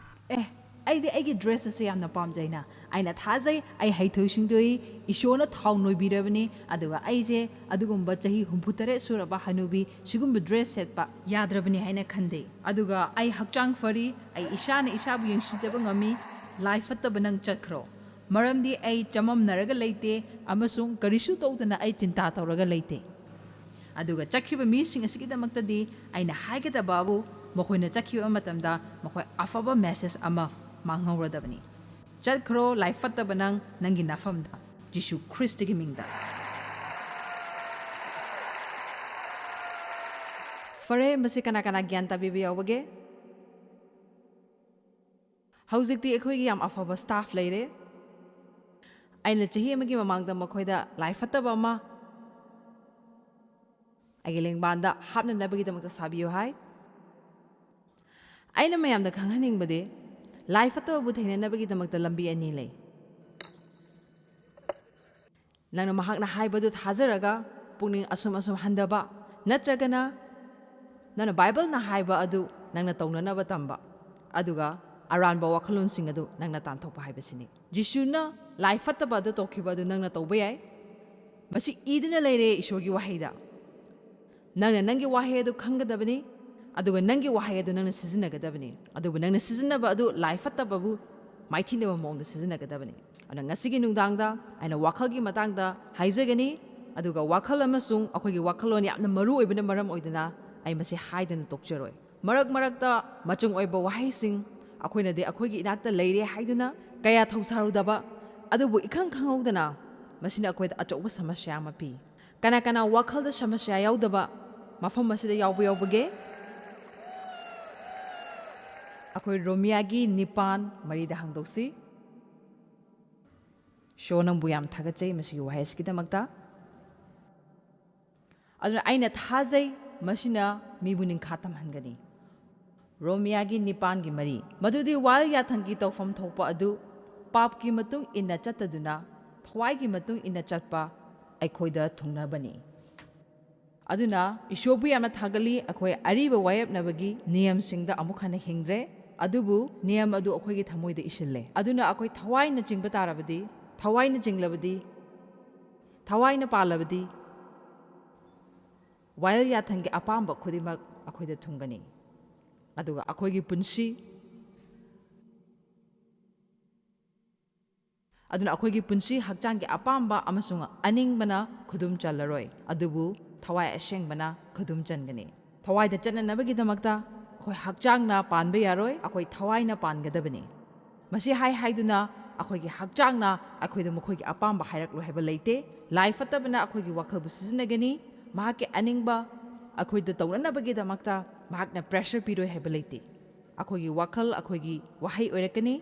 ꯑꯦ, ꯑꯩꯗꯤ ꯑꯩꯒꯤ ꯗ꯭ꯔꯦꯁ ꯑꯁꯦ ꯌꯥꯝꯅ ꯄꯥꯝꯖꯩꯅ꯫ ꯑꯩꯅ ꯊꯥꯖꯩ, ꯑꯩ ꯍꯩꯊꯣꯏ ꯁꯤꯡꯊꯣꯏ, ꯏꯁꯣꯔꯅ ꯊꯥꯎ ꯅꯣꯏꯕꯤꯔꯕꯅꯤ꯫ ꯑꯗꯨꯒ ꯑꯩꯁꯦ ꯑꯗꯨꯒꯨꯝꯕ ꯆꯍꯤ ꯍꯨꯝꯐꯨꯇꯔꯦꯠ ꯁꯨꯔꯕ ꯍꯅꯨꯕꯤ ꯁꯤꯒꯨꯝꯕ ꯗ꯭ꯔꯦꯁ ꯁꯦꯠꯄ ꯌꯥꯗ꯭ꯔꯕꯅꯤ ꯍꯥꯏꯅ ꯈꯟꯗꯦ꯫ ꯑꯗꯨꯒ ꯑꯩ ꯍꯛꯆꯥꯡ ꯐꯔꯤ, ꯑꯩ ꯏꯁꯥꯅ ꯏꯁꯥꯕꯨ ꯌꯦꯡꯁꯤꯟꯖꯕ ꯉꯝꯃꯤ꯫ ꯂꯥꯏ ꯐꯠꯇꯕ ꯅꯪ ꯆꯠꯈ꯭ꯔꯣ, ꯃꯔꯝꯗꯤ ꯑꯩ ꯆꯃꯝꯅꯔꯒ ꯂꯩꯇꯦ ꯑꯃꯁꯨꯡ ꯀꯔꯤꯁꯨ ꯇꯧꯗꯅ ꯑꯩ ꯆꯤꯟꯇꯥ ꯇꯧꯔꯒ ꯂꯩꯇꯦ꯫ ꯑꯗꯨꯒ ꯆꯠꯈ꯭ꯔꯤꯕ ꯃꯤꯁꯤꯡ ꯑꯁꯤꯒꯤꯗꯃꯛꯇꯗꯤ ꯑꯩꯅ ꯍꯥꯏꯒꯗꯕꯕꯨ, ꯃꯈꯣꯏꯅ ꯆꯠꯈꯤꯕ ꯃꯇꯝꯗ ꯃꯈꯣꯏ ꯑꯐꯕ ꯃꯦꯁꯦꯖ ꯑꯃ ꯃꯥꯡꯍꯧꯔꯗꯕꯅꯤ꯫ ꯆꯠꯈ꯭ꯔꯣ, ꯂꯥꯏ ꯐꯠꯇꯕ ꯅꯪ, ꯅꯪꯒꯤ ꯅꯐꯝꯗ, ꯖꯤꯁꯨ ꯈ꯭ꯔꯤꯁꯇꯒꯤ ꯃꯤꯡꯗ꯫ ꯐꯔꯦ, ꯃꯁꯤ ꯀꯅꯥ ꯀꯅꯥ ꯒ꯭ꯌꯥꯟ ꯇꯥꯕꯤꯕ ꯌꯥꯎꯕꯒꯦ? ꯍꯧꯖꯤꯛꯇꯤ ꯑꯩꯈꯣꯏꯒꯤ ꯌꯥꯝ ꯑꯐꯕ ꯁ꯭ꯇꯥꯐ ꯂꯩꯔꯦ꯫ ꯑꯩꯅ ꯆꯍꯤ ꯑꯃꯒꯤ ꯃꯃꯥꯡꯗ ꯃꯈꯣꯏꯗ ꯂꯥꯏ ꯐꯠꯇꯕ ꯑꯃ ꯑꯩꯒꯤ ꯂꯦꯡꯕꯥꯟꯗ ꯍꯥꯞꯅꯅꯕꯒꯤꯗꯃꯛꯇ ꯁꯥꯕꯤꯌꯨ ꯍꯥꯏ꯫ ꯑꯩꯅ ꯃꯌꯥꯝꯗ ꯈꯪꯍꯟꯅꯤꯡꯕꯗꯤ, ꯂꯥꯏ ꯐꯠꯇꯕꯕꯨ ꯊꯦꯡꯅꯅꯕꯒꯤꯗꯃꯛꯇ ꯂꯝꯕꯤ ꯑꯅꯤ ꯂꯩ꯫ ꯅꯪꯅ ꯃꯍꯥꯛꯅ ꯍꯥꯏꯕꯗꯨ ꯊꯥꯖꯔꯒ ꯄꯨꯛꯅꯤꯡ ꯑꯁꯨꯝ ꯑꯁꯨꯝ ꯍꯟꯊꯕ, ꯅꯠꯇ꯭ꯔꯒꯅ ꯅꯪꯅ ꯕꯥꯏꯕꯜꯅ ꯍꯥꯏꯕ ꯑꯗꯨ ꯅꯪꯅ ꯇꯧꯅꯅꯕ ꯇꯝꯕ, ꯑꯗꯨꯒ ꯑꯔꯥꯟꯕ ꯋꯥꯈꯜꯂꯣꯟꯁꯤꯡ ꯑꯗꯨ ꯅꯪꯅ ꯇꯥꯟꯊꯣꯛꯄ ꯍꯥꯏꯕꯁꯤꯅꯤ꯫ ꯖꯤꯁꯨꯅ ꯂꯥꯏ ꯐꯠꯇꯕ ꯑꯗꯨ ꯇꯧꯈꯤꯕ ꯑꯗꯨ ꯅꯪꯅ ꯇꯧꯕ ꯌꯥꯏ꯫ ꯃꯁꯤ ꯏꯗꯨꯅ ꯂꯩꯔꯦ ꯏꯁꯣꯔꯒꯤ ꯋꯥꯍꯩꯗ꯫ ꯅꯪꯅ ꯅꯪꯒꯤ ꯋꯥꯍꯩ ꯑꯗꯨ ꯈꯪꯒꯗꯕꯅꯤ, ꯑꯗꯨꯒ ꯅꯪꯒꯤ ꯋꯥꯍꯩ ꯑꯗꯨ ꯅꯪꯅ ꯁꯤꯖꯤꯟꯅꯒꯗꯕꯅꯤ꯫ ꯑꯗꯨꯕꯨ ꯅꯪꯅ ꯁꯤꯖꯤꯟꯅꯕ ꯑꯗꯨ ꯂꯥꯏ ꯐꯠꯇꯕꯕꯨ ꯃꯥꯏꯊꯤꯅꯕ ꯃꯑꯣꯡꯗ ꯁꯤꯖꯤꯟꯅꯒꯗꯕꯅꯤ꯫ ꯑꯗꯨꯅ ꯉꯁꯤꯒꯤ ꯅꯨꯡꯗꯥꯡꯗ ꯑꯩꯅ ꯋꯥꯈꯜꯒꯤ ꯃꯇꯥꯡꯗ ꯍꯥꯏꯖꯒꯅꯤ, ꯑꯗꯨꯒ ꯋꯥꯈꯜ ꯑꯃꯁꯨꯡ ꯑꯩꯈꯣꯏꯒꯤ ꯋꯥꯈꯜꯂꯣꯟ ꯌꯥꯝꯅ ꯃꯔꯨ ꯑꯣꯏꯕꯅ ꯃꯔꯝ ꯑꯣꯏꯗꯨꯅ ꯑꯩ ꯃꯁꯤ ꯍꯥꯏꯗꯅ ꯇꯣꯛꯆꯔꯣꯏ꯫ ꯃꯔꯛ ꯃꯔꯛꯇ ꯃꯆꯪ ꯑꯣꯏꯕ ꯋꯥꯍꯩꯁꯤꯡ ꯑꯩꯈꯣꯏꯅꯗꯤ ꯑꯩꯈꯣꯏꯒꯤ ꯏꯅꯥꯛꯇ ꯂꯩꯔꯦ ꯍꯥꯏꯗꯨꯅ ꯀꯌꯥ ꯊꯧꯁꯥꯔꯨꯗꯕ, ꯑꯗꯨꯕꯨ ꯏꯈꯪ ꯈꯪꯍꯧꯗꯅ ꯃꯁꯤꯅ ꯑꯩꯈꯣꯏꯗ ꯑꯆꯧꯕ ꯁꯃꯁ꯭ꯌꯥ ꯑꯃ ꯄꯤ꯫ ꯀꯅꯥ ꯀꯅꯥ ꯋꯥꯈꯜꯗ ꯁꯃꯁ꯭ꯌꯥ ꯌꯥꯎꯗꯕ ꯃꯐꯝ ꯑꯁꯤꯗ ꯌꯥꯎꯕ ꯌꯥꯎꯕꯒꯦ? ꯑꯩꯈꯣꯏ ꯔꯣꯃꯤꯌꯥꯒꯤ ꯅꯤꯄꯥꯟ ꯃꯔꯤꯗ ꯍꯥꯡꯗꯣꯛꯁꯤ꯫ ꯏꯁꯣꯔ, ꯅꯪꯕꯨ ꯌꯥꯝ ꯊꯥꯒꯠꯆꯩ ꯃꯁꯤꯒꯤ ꯋꯥꯍꯩ ꯑꯁꯤꯒꯤꯗꯃꯛꯇ꯫ ꯑꯗꯨꯅ ꯑꯩꯅ ꯊꯥꯖꯩ, ꯃꯁꯤꯅ ꯃꯤꯕꯨ ꯅꯤꯡꯈꯥ ꯇꯝꯍꯟꯒꯅꯤ꯫ ꯔꯣꯃꯤꯌꯥꯒꯤ ꯅꯤꯄꯥꯟꯒꯤ ꯃꯔꯤ, ꯃꯗꯨꯗꯤ ꯋꯥꯌꯦꯜ ꯌꯥꯊꯪꯒꯤ ꯇꯧꯐꯝ ꯊꯣꯛꯄ ꯑꯗꯨ ꯄꯥꯞꯀꯤ ꯃꯇꯨꯡ ꯏꯟꯅ ꯆꯠꯇꯗꯨꯅ ꯊꯋꯥꯏꯒꯤ ꯃꯇꯨꯡ ꯏꯟꯅ ꯆꯠꯄ ꯑꯩꯈꯣꯏꯗ ꯊꯨꯡꯅꯕꯅꯤ꯫ ꯑꯗꯨꯅ ꯏꯁꯣꯔꯕꯨ ꯌꯥꯝꯅ ꯊꯥꯒꯠꯂꯤ, ꯑꯩꯈꯣꯏ ꯑꯔꯤꯕ ꯋꯥꯌꯦꯞꯅꯕꯒꯤ ꯅꯤꯌꯝꯁꯤꯡꯗ ꯑꯃꯨꯛ ꯍꯟꯅ ꯍꯤꯡꯗ꯭ꯔꯦ, ꯑꯗꯨꯕꯨ ꯅꯤꯌꯝ ꯑꯗꯨ ꯑꯩꯈꯣꯏꯒꯤ ꯊꯃꯣꯏꯗ ꯏꯁꯤꯜꯂꯦ꯫ ꯑꯗꯨꯅ ꯑꯩꯈꯣꯏ ꯊꯋꯥꯏꯅ ꯆꯤꯡꯕ ꯇꯥꯔꯕꯗꯤ, ꯊꯋꯥꯏꯅ ꯆꯤꯡꯂꯕꯗꯤ, ꯊꯋꯥꯏꯅ ꯄꯥꯜꯂꯕꯗꯤ, ꯋꯥꯌꯦꯜ ꯌꯥꯊꯪꯒꯤ ꯑꯄꯥꯝꯕ ꯈꯨꯗꯤꯡꯃꯛ ꯑꯩꯈꯣꯏꯗ ꯊꯨꯡꯒꯅꯤ꯫ ꯑꯗꯨꯒ ꯑꯩꯈꯣꯏꯒꯤ ꯄꯨꯟꯁꯤ, ꯑꯗꯨꯅ ꯑꯩꯈꯣꯏꯒꯤ ꯄꯨꯟꯁꯤ ꯍꯛꯆꯥꯡꯒꯤ ꯑꯄꯥꯝꯕ ꯑꯃꯁꯨꯡ ꯑꯅꯤꯡꯕꯅ ꯈꯨꯗꯨꯝ ꯆꯜꯂꯔꯣꯏ, ꯑꯗꯨꯕꯨ ꯊꯋꯥꯏ ꯑꯁꯦꯡꯕꯅ ꯈꯨꯗꯨꯝ ꯆꯟꯒꯅꯤ꯫ ꯊꯋꯥꯏꯗ ꯆꯠꯅꯅꯕꯒꯤꯗꯃꯛꯇ ꯑꯩꯈꯣꯏ ꯍꯛꯆꯥꯡꯅ ꯄꯥꯟꯕ ꯌꯥꯔꯣꯏ, ꯑꯩꯈꯣꯏ ꯊꯋꯥꯏꯅ ꯄꯥꯟꯒꯗꯕꯅꯤ꯫ ꯃꯁꯤ ꯍꯥꯏ ꯍꯥꯏꯗꯨꯅ ꯑꯩꯈꯣꯏꯒꯤ ꯍꯛꯆꯥꯡꯅ ꯑꯩꯈꯣꯏꯗ ꯃꯈꯣꯏꯒꯤ ꯑꯄꯥꯝꯕ ꯍꯥꯏꯔꯛꯂꯣ ꯍꯥꯏꯕ ꯂꯩꯇꯦ꯫ ꯂꯥꯏ ꯐꯠꯇꯕꯅ ꯑꯩꯈꯣꯏꯒꯤ ꯋꯥꯈꯜꯕꯨ ꯁꯤꯖꯤꯟꯅꯒꯅꯤ, ꯃꯍꯥꯛꯀꯤ ꯑꯅꯤꯡꯕ ꯑꯩꯈꯣꯏꯗ ꯇꯧꯅꯅꯕꯒꯤꯗꯃꯛꯇ ꯃꯍꯥꯛꯅ pressure ꯄꯤꯔꯣꯏ ꯍꯥꯏꯕ ꯂꯩꯇꯦ꯫ ꯑꯩꯈꯣꯏꯒꯤ ꯋꯥꯈꯜ ꯑꯩꯈꯣꯏꯒꯤ ꯋꯥꯍꯩ ꯑꯣꯏꯔꯛꯀꯅꯤ꯫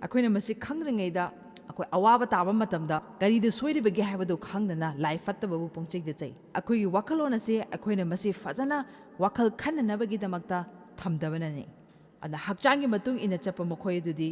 ꯑꯩꯈꯣꯏꯅ ꯃꯁꯤ ꯈꯪꯗ꯭ꯔꯤꯉꯩꯗ ꯑꯩꯈꯣꯏ ꯑꯋꯥꯕ ꯇꯥꯕ ꯃꯇꯝꯗ ꯀꯔꯤꯗ ꯁꯣꯏꯔꯤꯕꯒꯦ ꯍꯥꯏꯕꯗꯨ ꯈꯪꯗꯅ ꯂꯥꯏ ꯐꯠꯇꯕꯕꯨ ꯄꯨꯡꯆꯩꯗ ꯆꯩ꯫ ꯑꯩꯈꯣꯏꯒꯤ ꯋꯥꯈꯜꯂꯣꯟ ꯑꯁꯤ ꯑꯩꯈꯣꯏꯅ ꯃꯁꯤ ꯐꯖꯅ ꯋꯥꯈꯜ ꯈꯟꯅꯅꯕꯒꯤꯗꯃꯛꯇ ꯊꯝꯗꯕꯅꯅꯤ꯫ ꯑꯗꯨꯅ ꯍꯛꯆꯥꯡꯒꯤ ꯃꯇꯨꯡ ꯏꯟꯅ ꯆꯠꯄ ꯃꯈꯣꯏ ꯑꯗꯨꯗꯤ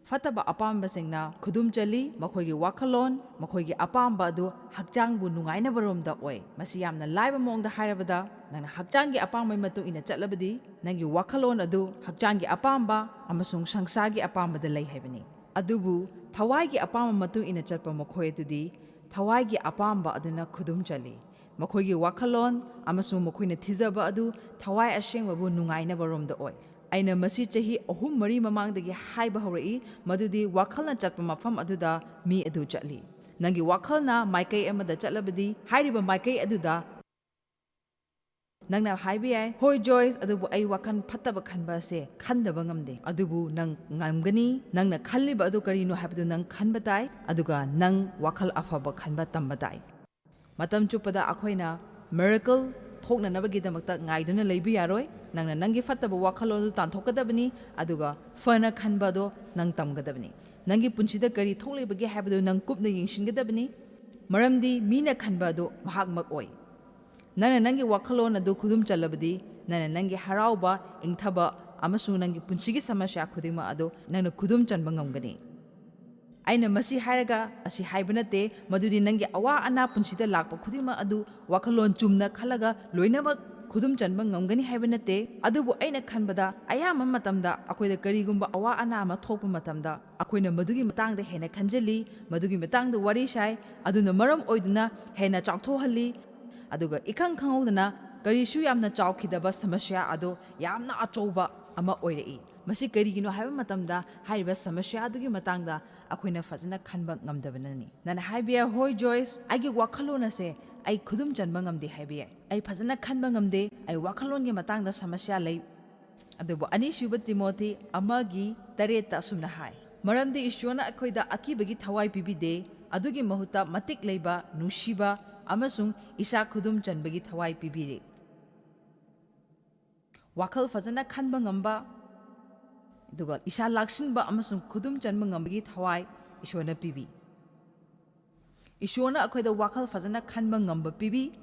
ꯐꯠꯇꯕ ꯑꯄꯥꯝꯕꯁꯤꯡꯅ ꯈꯨꯗꯨꯝ ꯆꯜꯂꯤ, ꯃꯈꯣꯏꯒꯤ ꯋꯥꯈꯜꯂꯣꯟ, ꯃꯈꯣꯏꯒꯤ ꯑꯄꯥꯝꯕ ꯑꯗꯨ ꯍꯛꯆꯥꯡꯕꯨ ꯅꯨꯡꯉꯥꯏꯅꯕꯔꯣꯝꯗ ꯑꯣꯏ꯫ ꯃꯁꯤ ꯌꯥꯝꯅ ꯂꯥꯏꯕ ꯃꯑꯣꯡꯗ ꯍꯥꯏꯔꯕꯗ, ꯅꯪꯅ ꯍꯛꯆꯥꯡꯒꯤ ꯑꯄꯥꯝꯕꯒꯤ ꯃꯇꯨꯡ ꯏꯟꯅ ꯆꯠꯂꯕꯗꯤ, ꯅꯪꯒꯤ ꯋꯥꯈꯜꯂꯣꯟ ꯑꯗꯨ ꯍꯛꯆꯥꯡꯒꯤ ꯑꯄꯥꯝꯕ ꯑꯃꯁꯨꯡ ꯁꯪꯁꯥꯔꯒꯤ ꯑꯄꯥꯝꯕꯗ ꯂꯩ ꯍꯥꯏꯕꯅꯤ꯫ ꯑꯗꯨꯕꯨ ꯊꯋꯥꯏꯒꯤ ꯑꯄꯥꯝꯕ ꯃꯇꯨꯡ ꯏꯟꯅ ꯆꯠꯄ ꯃꯈꯣꯏ ꯑꯗꯨꯗꯤ ꯊꯋꯥꯏꯒꯤ ꯑꯄꯥꯝꯕ ꯑꯗꯨꯅ ꯈꯨꯗꯨꯝ ꯆꯜꯂꯤ꯫ ꯃꯈꯣꯏꯒꯤ ꯋꯥꯈꯜꯂꯣꯟ ꯑꯃꯁꯨꯡ ꯃꯈꯣꯏꯅ ꯊꯤꯖꯕ ꯑꯗꯨ ꯊꯋꯥꯏ ꯑꯁꯦꯡꯕꯕꯨ ꯅꯨꯡꯉꯥꯏꯅꯕꯔꯣꯝꯗ ꯑꯣꯏ꯫ ꯑꯩꯅ ꯃꯁꯤ ꯆꯍꯤ ꯑꯍꯨꯝ ꯃꯔꯤ ꯃꯃꯥꯡꯗꯒꯤ ꯍꯥꯏꯕ ꯍꯧꯔꯛꯏ, ꯃꯗꯨꯗꯤ ꯋꯥꯈꯜꯅ ꯆꯠꯄ ꯃꯐꯝ ꯑꯗꯨꯗ ꯃꯤ ꯑꯗꯨ ꯆꯠꯂꯤ꯫ ꯅꯪꯒꯤ ꯋꯥꯈꯜꯅ ꯃꯥꯏꯀꯩ ꯑꯃꯗ ꯆꯠꯂꯕꯗꯤ, ꯍꯥꯏꯔꯤꯕ ꯃꯥꯏꯀꯩ ꯑꯗꯨꯗ ꯅꯪꯅ ꯍꯥꯏꯕ ꯌꯥꯏ, "ꯍꯣꯏ ꯖꯣꯏꯁ, ꯑꯗꯨꯕꯨ ꯑꯩ ꯋꯥꯈꯜ ꯐꯠꯇꯕ ꯈꯟꯕ ꯑꯁꯦ ꯈꯟꯗꯕ ꯉꯝꯗꯦ"꯫ ꯑꯗꯨꯕꯨ ꯅꯪ ꯉꯝꯒꯅꯤ꯫ ꯅꯪꯅ ꯈꯜꯂꯤꯕ ꯑꯗꯨ ꯀꯔꯤꯅꯣ ꯍꯥꯏꯕꯗꯨ ꯅꯪ ꯈꯟꯕ ꯇꯥꯏ, ꯑꯗꯨꯒ ꯅꯪ ꯋꯥꯈꯜ ꯑꯐꯕ ꯈꯟꯕ ꯇꯝꯕ ꯇꯥꯏ꯫ ꯃꯇꯝ ꯆꯨꯞꯄꯗ ꯑꯩꯈꯣꯏꯅ miracle ꯊꯣꯛꯅꯅꯕꯒꯤꯗꯃꯛꯇ ꯉꯥꯏꯗꯨꯅ ꯂꯩꯕ ꯌꯥꯔꯣꯏ꯫ ꯅꯪꯅ ꯅꯪꯒꯤ ꯐꯠꯇꯕ ꯋꯥꯈꯜꯂꯣꯟꯗꯨ ꯇꯥꯟꯊꯣꯛꯀꯗꯕꯅꯤ, ꯑꯗꯨꯒ ꯐꯅ ꯈꯟꯕꯗꯣ ꯅꯪ ꯇꯝꯒꯗꯕꯅꯤ꯫ ꯅꯪꯒꯤ ꯄꯨꯟꯁꯤꯗ ꯀꯔꯤ ꯊꯣꯛꯂꯤꯕꯒꯦ ꯍꯥꯏꯕꯗꯨ ꯅꯪ ꯀꯨꯞꯅ ꯌꯦꯡꯁꯤꯟꯒꯗꯕꯅꯤ, ꯃꯔꯝꯗꯤ ꯃꯤꯅ ꯈꯟꯕ ꯑꯗꯨ ꯃꯍꯥꯛꯃꯛ ꯑꯣꯏ꯫ ꯅꯪꯅ ꯅꯪꯒꯤ ꯋꯥꯈꯜꯂꯣꯟ ꯑꯗꯨ ꯈꯨꯗꯨꯝ ꯆꯜꯂꯕꯗꯤ, ꯅꯪꯅ ꯅꯪꯒꯤ ꯍꯔꯥꯎꯕ, ꯏꯪꯊꯕ ꯑꯃꯁꯨꯡ ꯅꯪꯒꯤ ꯄꯨꯟꯁꯤꯒꯤ ꯁꯃꯁ꯭ꯌꯥ ꯈꯨꯗꯤꯡꯃꯛ ꯑꯗꯨ ꯅꯪꯅ ꯈꯨꯗꯨꯝ ꯆꯟꯕ ꯉꯝꯒꯅꯤ꯫ ꯑꯩꯅ ꯃꯁꯤ ꯍꯥꯏꯔꯒ ꯑꯁꯤ ꯍꯥꯏꯕ ꯅꯠꯇꯦ, ꯃꯗꯨꯗꯤ ꯅꯪꯒꯤ ꯑꯋꯥ ꯑꯅꯥ ꯄꯨꯟꯁꯤꯗ ꯂꯥꯛꯄ ꯈꯨꯗꯤꯡꯃꯛ ꯑꯗꯨ ꯋꯥꯈꯜꯂꯣꯟ ꯆꯨꯝꯅ ꯈꯜꯂꯒ ꯂꯣꯏꯅꯃꯛ ꯈꯨꯗꯨꯝ ꯆꯟꯕ ꯉꯝꯒꯅꯤ ꯍꯥꯏꯕ ꯅꯠꯇꯦ꯫ ꯑꯗꯨꯕꯨ ꯑꯩꯅ ꯈꯟꯕꯗ ꯑꯌꯥꯝꯕ ꯃꯇꯝꯗ ꯑꯩꯈꯣꯏꯗ ꯀꯔꯤꯒꯨꯝꯕ ꯑꯋꯥ ꯑꯅꯥ ꯑꯃ ꯊꯣꯛꯄ ꯃꯇꯝꯗ ꯑꯩꯈꯣꯏꯅ ꯃꯗꯨꯒꯤ ꯃꯇꯥꯡꯗ ꯍꯦꯟꯅ ꯈꯟꯖꯤꯜꯂꯤ, ꯃꯗꯨꯒꯤ ꯃꯇꯥꯡꯗ ꯋꯥꯔꯤ ꯁꯥꯏ, ꯑꯗꯨꯅ ꯃꯔꯝ ꯑꯣꯏꯗꯨꯅ ꯍꯦꯟꯅ ꯆꯥꯎꯊꯣꯛꯍꯜꯂꯤ꯫ ꯑꯗꯨꯒ ꯏꯈꯪ ꯈꯪꯍꯧꯗꯅ ꯀꯔꯤꯁꯨ ꯌꯥꯝꯅ ꯆꯥꯎꯈꯤꯗꯕ ꯁꯃꯁ꯭ꯌꯥ ꯑꯗꯨ ꯌꯥꯝꯅ ꯑꯆꯧꯕ ꯑꯃ ꯑꯣꯏꯔꯛꯏ꯫ ꯃꯁꯤ ꯀꯔꯤꯒꯤꯅꯣ ꯍꯥꯏꯕ ꯃꯇꯝꯗ ꯍꯥꯏꯔꯤꯕ ꯁꯃꯁ꯭ꯌꯥ ꯑꯗꯨꯒꯤ ꯃꯇꯥꯡꯗ ꯑꯩꯈꯣꯏꯅ ꯐꯖꯅ ꯈꯟꯕ ꯉꯝꯗꯕꯅꯅꯤ꯫ ꯅꯪꯅ ꯍꯥꯏꯕ ꯌꯥꯏ, "ꯍꯣꯏ ꯖꯣꯏꯁ, ꯑꯩꯒꯤ ꯋꯥꯈꯜꯂꯣꯟ ꯑꯁꯦ ꯑꯩ ꯈꯨꯗꯨꯝ ꯆꯟꯕ ꯉꯝꯗꯦ" ꯍꯥꯏꯕ ꯌꯥꯏ꯫ "ꯑꯩ ꯐꯖꯅ ꯈꯟꯕ ꯉꯝꯗꯦ, ꯑꯩ ꯋꯥꯈꯜꯂꯣꯟꯒꯤ ꯃꯇꯥꯡꯗ ꯁꯃꯁ꯭ꯌꯥ ꯂꯩ"꯫ ꯑꯗꯨꯕꯨ ꯑꯅꯤꯁꯨꯕ ꯇꯤꯃꯣꯊꯤ ꯑꯃꯒꯤ ꯇꯔꯦꯠꯇ ꯑꯁꯨꯝꯅ ꯍꯥꯏ, "ꯃꯔꯝꯗꯤ ꯏꯁꯣꯔꯅ ꯑꯩꯈꯣꯏꯗ ꯑꯀꯤꯕꯒꯤ ꯊꯋꯥꯏ ꯄꯤꯕꯤꯗꯦ, ꯑꯗꯨꯒꯤ ꯃꯍꯨꯠꯇ ꯃꯇꯤꯛ ꯂꯩꯕ, ꯅꯨꯡꯁꯤꯕ ꯑꯃꯁꯨꯡ ꯏꯁꯥ ꯈꯨꯗꯨꯝ ꯆꯟꯕꯒꯤ ꯊꯋꯥꯏ ꯄꯤꯕꯤꯔꯦ"꯫ ꯋꯥꯈꯜ ꯐꯖꯅ ꯈꯟꯕ ꯉꯝꯕ, ꯑꯗꯨꯒ ꯏꯁꯥ ꯂꯥꯛꯁꯤꯟꯕ ꯑꯃꯁꯨꯡ ꯈꯨꯗꯨꯝ ꯆꯟꯕ ꯉꯝꯕꯒꯤ ꯊꯋꯥꯏ ꯏꯁꯣꯔꯅ ꯄꯤꯕꯤ꯫ ꯏꯁꯣꯔꯅ ꯑꯩꯈꯣꯏꯗ ꯋꯥꯈꯜ ꯐꯖꯅ ꯈꯟꯕ ꯉꯝꯕ ꯄꯤꯕꯤ꯫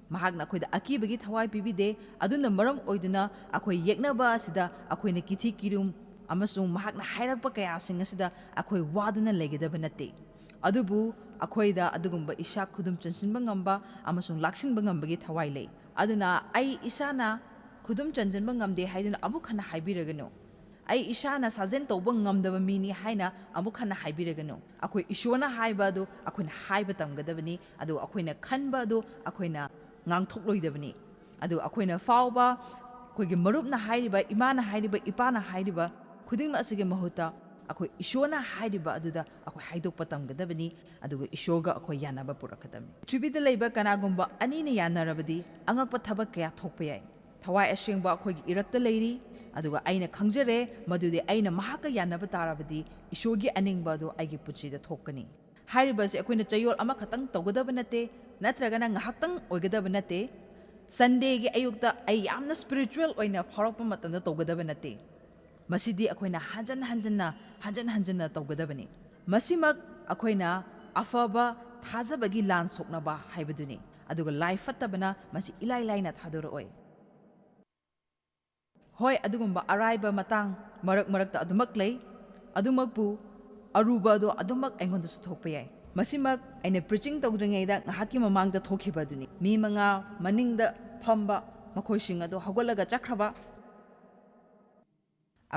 ꯃꯍꯥꯛꯅ ꯑꯩꯈꯣꯏꯗ ꯑꯀꯤꯕꯒꯤ ꯊꯋꯥꯏ ꯄꯤꯕꯤꯗꯦ꯫ ꯑꯗꯨꯅ ꯃꯔꯝ ꯑꯣꯏꯗꯨꯅ ꯑꯩꯈꯣꯏ ꯌꯦꯛꯅꯕ ꯑꯁꯤꯗ ꯑꯩꯈꯣꯏꯅ ꯀꯤꯊꯤ ꯀꯤꯔꯨꯝ ꯑꯃꯁꯨꯡ ꯃꯍꯥꯛꯅ ꯍꯥꯏꯔꯛꯄ ꯀꯌꯥꯁꯤꯡ ꯑꯁꯤꯗ ꯑꯩꯈꯣꯏ ꯋꯥꯗꯨꯅ ꯂꯩꯒꯗꯕ ꯅꯠꯇꯦ꯫ ꯑꯗꯨꯕꯨ ꯑꯩꯈꯣꯏꯗ ꯑꯗꯨꯒꯨꯝꯕ ꯏꯁꯥ ꯈꯨꯗꯨꯝ ꯆꯟꯁꯤꯟꯕ ꯉꯝꯕ ꯑꯃꯁꯨꯡ ꯂꯥꯛꯁꯤꯟꯕ ꯉꯝꯕꯒꯤ ꯊꯋꯥꯏ ꯂꯩ꯫ ꯑꯗꯨꯅ ꯑꯩ ꯏꯁꯥꯅ ꯈꯨꯗꯨꯝ ꯆꯟꯁꯤꯟꯕ ꯉꯝꯗꯦ ꯍꯥꯏꯗꯨꯅ ꯑꯃꯨꯛ ꯍꯟꯅ ꯍꯥꯏꯕꯤꯔꯒꯅꯨ꯫ "ꯑꯩ ꯏꯁꯥꯅ ꯁꯥꯖꯦꯟ ꯇꯧꯕ ꯉꯝꯗꯕ ꯃꯤꯅꯤ" ꯍꯥꯏꯅ ꯑꯃꯨꯛ ꯍꯟꯅ ꯍꯥꯏꯕꯤꯔꯒꯅꯨ꯫ ꯑꯩꯈꯣꯏ ꯏꯁꯣꯔꯅ ꯍꯥꯏꯕ ꯑꯗꯨ ꯑꯩꯈꯣꯏꯅ ꯍꯥꯏꯕ ꯇꯝꯒꯗꯕꯅꯤ, ꯑꯗꯨꯒ ꯑꯩꯈꯣꯏꯅ ꯈꯟꯕ ꯑꯗꯨ ꯑꯩꯈꯣꯏꯅ ꯉꯥꯡꯊꯣꯛꯂꯣꯏꯗꯕꯅꯤ꯫ ꯑꯗꯨꯒ ꯑꯩꯈꯣꯏꯅ ꯐꯥꯎꯕ, ꯑꯩꯈꯣꯏꯒꯤ ꯃꯔꯨꯞꯅ ꯍꯥꯏꯔꯤꯕ, ꯏꯃꯥꯅ ꯍꯥꯏꯔꯤꯕ, ꯏꯄꯥꯅ ꯍꯥꯏꯔꯤꯕ ꯈꯨꯗꯤꯡꯃꯛ ꯑꯁꯤꯒꯤ ꯃꯍꯨꯠꯇ ꯑꯩꯈꯣꯏ ꯏꯁꯣꯔꯅ ꯍꯥꯏꯔꯤꯕ ꯑꯗꯨꯗ ꯑꯩꯈꯣꯏ ꯍꯥꯏꯗꯣꯛꯄ ꯇꯝꯒꯗꯕꯅꯤ, ꯑꯗꯨꯒ ꯏꯁꯣꯔꯒ ꯑꯩꯈꯣꯏ ꯌꯥꯅꯕ ꯄꯨꯔꯛꯀꯗꯕꯅꯤ꯫ ꯄ꯭ꯔꯤꯊꯤꯕꯤꯗ ꯂꯩꯕ ꯀꯅꯥꯒꯨꯝꯕ ꯑꯅꯤꯅ ꯌꯥꯅꯔꯕꯗꯤ ꯑꯉꯛꯄ ꯊꯕꯛ ꯀꯌꯥ ꯊꯣꯛꯄ ꯌꯥꯏ꯫ ꯊꯋꯥꯏ ꯑꯁꯦꯡꯕ ꯑꯩꯈꯣꯏꯒꯤ ꯏꯔꯛꯇ ꯂꯩꯔꯤ, ꯑꯗꯨꯒ ꯑꯩꯅ ꯈꯪꯖꯔꯦ ꯃꯗꯨꯗꯤ ꯑꯩꯅ ꯃꯍꯥꯛꯀ ꯌꯥꯅꯕ ꯇꯥꯔꯕꯗꯤ ꯏꯁꯣꯔꯒꯤ ꯑꯅꯤꯡꯕ ꯑꯗꯨ ꯑꯩꯒꯤ ꯄꯨꯟꯁꯤꯗ ꯊꯣꯛꯀꯅꯤ꯫ ꯍꯥꯏꯔꯤꯕ ꯑꯁꯤ ꯑꯩꯈꯣꯏꯅ ꯆꯌꯣꯜ ꯑꯃꯈꯛꯇꯪ ꯇꯧꯒꯗꯕ ꯅꯠꯇꯦ, ꯅꯠꯇ꯭ꯔꯒꯅ ꯉꯥꯏꯍꯥꯛꯇꯪ ꯑꯣꯏꯒꯗꯕ ꯅꯠꯇꯦ꯫ ꯁꯟꯗꯦꯒꯤ ꯑꯌꯨꯛꯇ ꯑꯩ ꯌꯥꯝꯅ ꯁ꯭ꯄꯤꯔꯤꯆꯨꯋꯦꯜ ꯑꯣꯏꯅ ꯐꯥꯎꯔꯛꯄ ꯃꯇꯝꯗ ꯇꯧꯒꯗꯕ ꯅꯠꯇꯦ꯫ ꯃꯁꯤꯗꯤ ꯑꯩꯈꯣꯏꯅ ꯍꯟꯖꯟ ꯍꯟꯖꯟꯅ, ꯍꯟꯖꯟ ꯍꯟꯖꯟꯅ ꯇꯧꯒꯗꯕꯅꯤ꯫ ꯃꯁꯤꯃꯛ ꯑꯩꯈꯣꯏꯅ ꯑꯐꯕ ꯊꯥꯖꯕꯒꯤ ꯂꯥꯟ ꯁꯣꯛꯅꯕ ꯍꯥꯏꯕꯗꯨꯅꯤ꯫ ꯑꯗꯨꯒ ꯂꯥꯏ ꯐꯠꯇꯕꯅ ꯃꯁꯤ ꯏꯂꯥꯏ ꯂꯥꯏꯅ ꯊꯥꯗꯣꯔꯛꯑꯣꯏ꯫ ꯍꯣꯏ, ꯑꯗꯨꯒꯨꯝꯕ ꯑꯔꯥꯏꯕ ꯃꯇꯥꯡ ꯃꯔꯛ ꯃꯔꯛꯇ ꯑꯗꯨꯃꯛ ꯂꯩ꯫ ꯑꯗꯨꯃꯛꯄꯨ ꯑꯔꯨꯕ ꯑꯗꯣ ꯑꯗꯨꯃꯛ ꯑꯩꯉꯣꯟꯗꯁꯨ ꯊꯣꯛꯄ ꯌꯥꯏ꯫ ꯃꯁꯤꯃꯛ ꯑꯩꯅ ꯄ꯭ꯔꯤꯆꯤꯡ ꯇꯧꯗ꯭ꯔꯤꯉꯩꯗ ꯉꯥꯏꯍꯥꯛꯀꯤ ꯃꯃꯥꯡꯗ ꯊꯣꯛꯈꯤꯕ ꯑꯗꯨꯅꯤ꯫ ꯃꯤ ꯃꯉꯥ ꯃꯅꯤꯡꯗ ꯐꯝꯕ ꯃꯈꯣꯏꯁꯤꯡ ꯑꯗꯨ ꯍꯧꯒꯠꯂꯒ ꯆꯠꯈ꯭ꯔꯕ꯫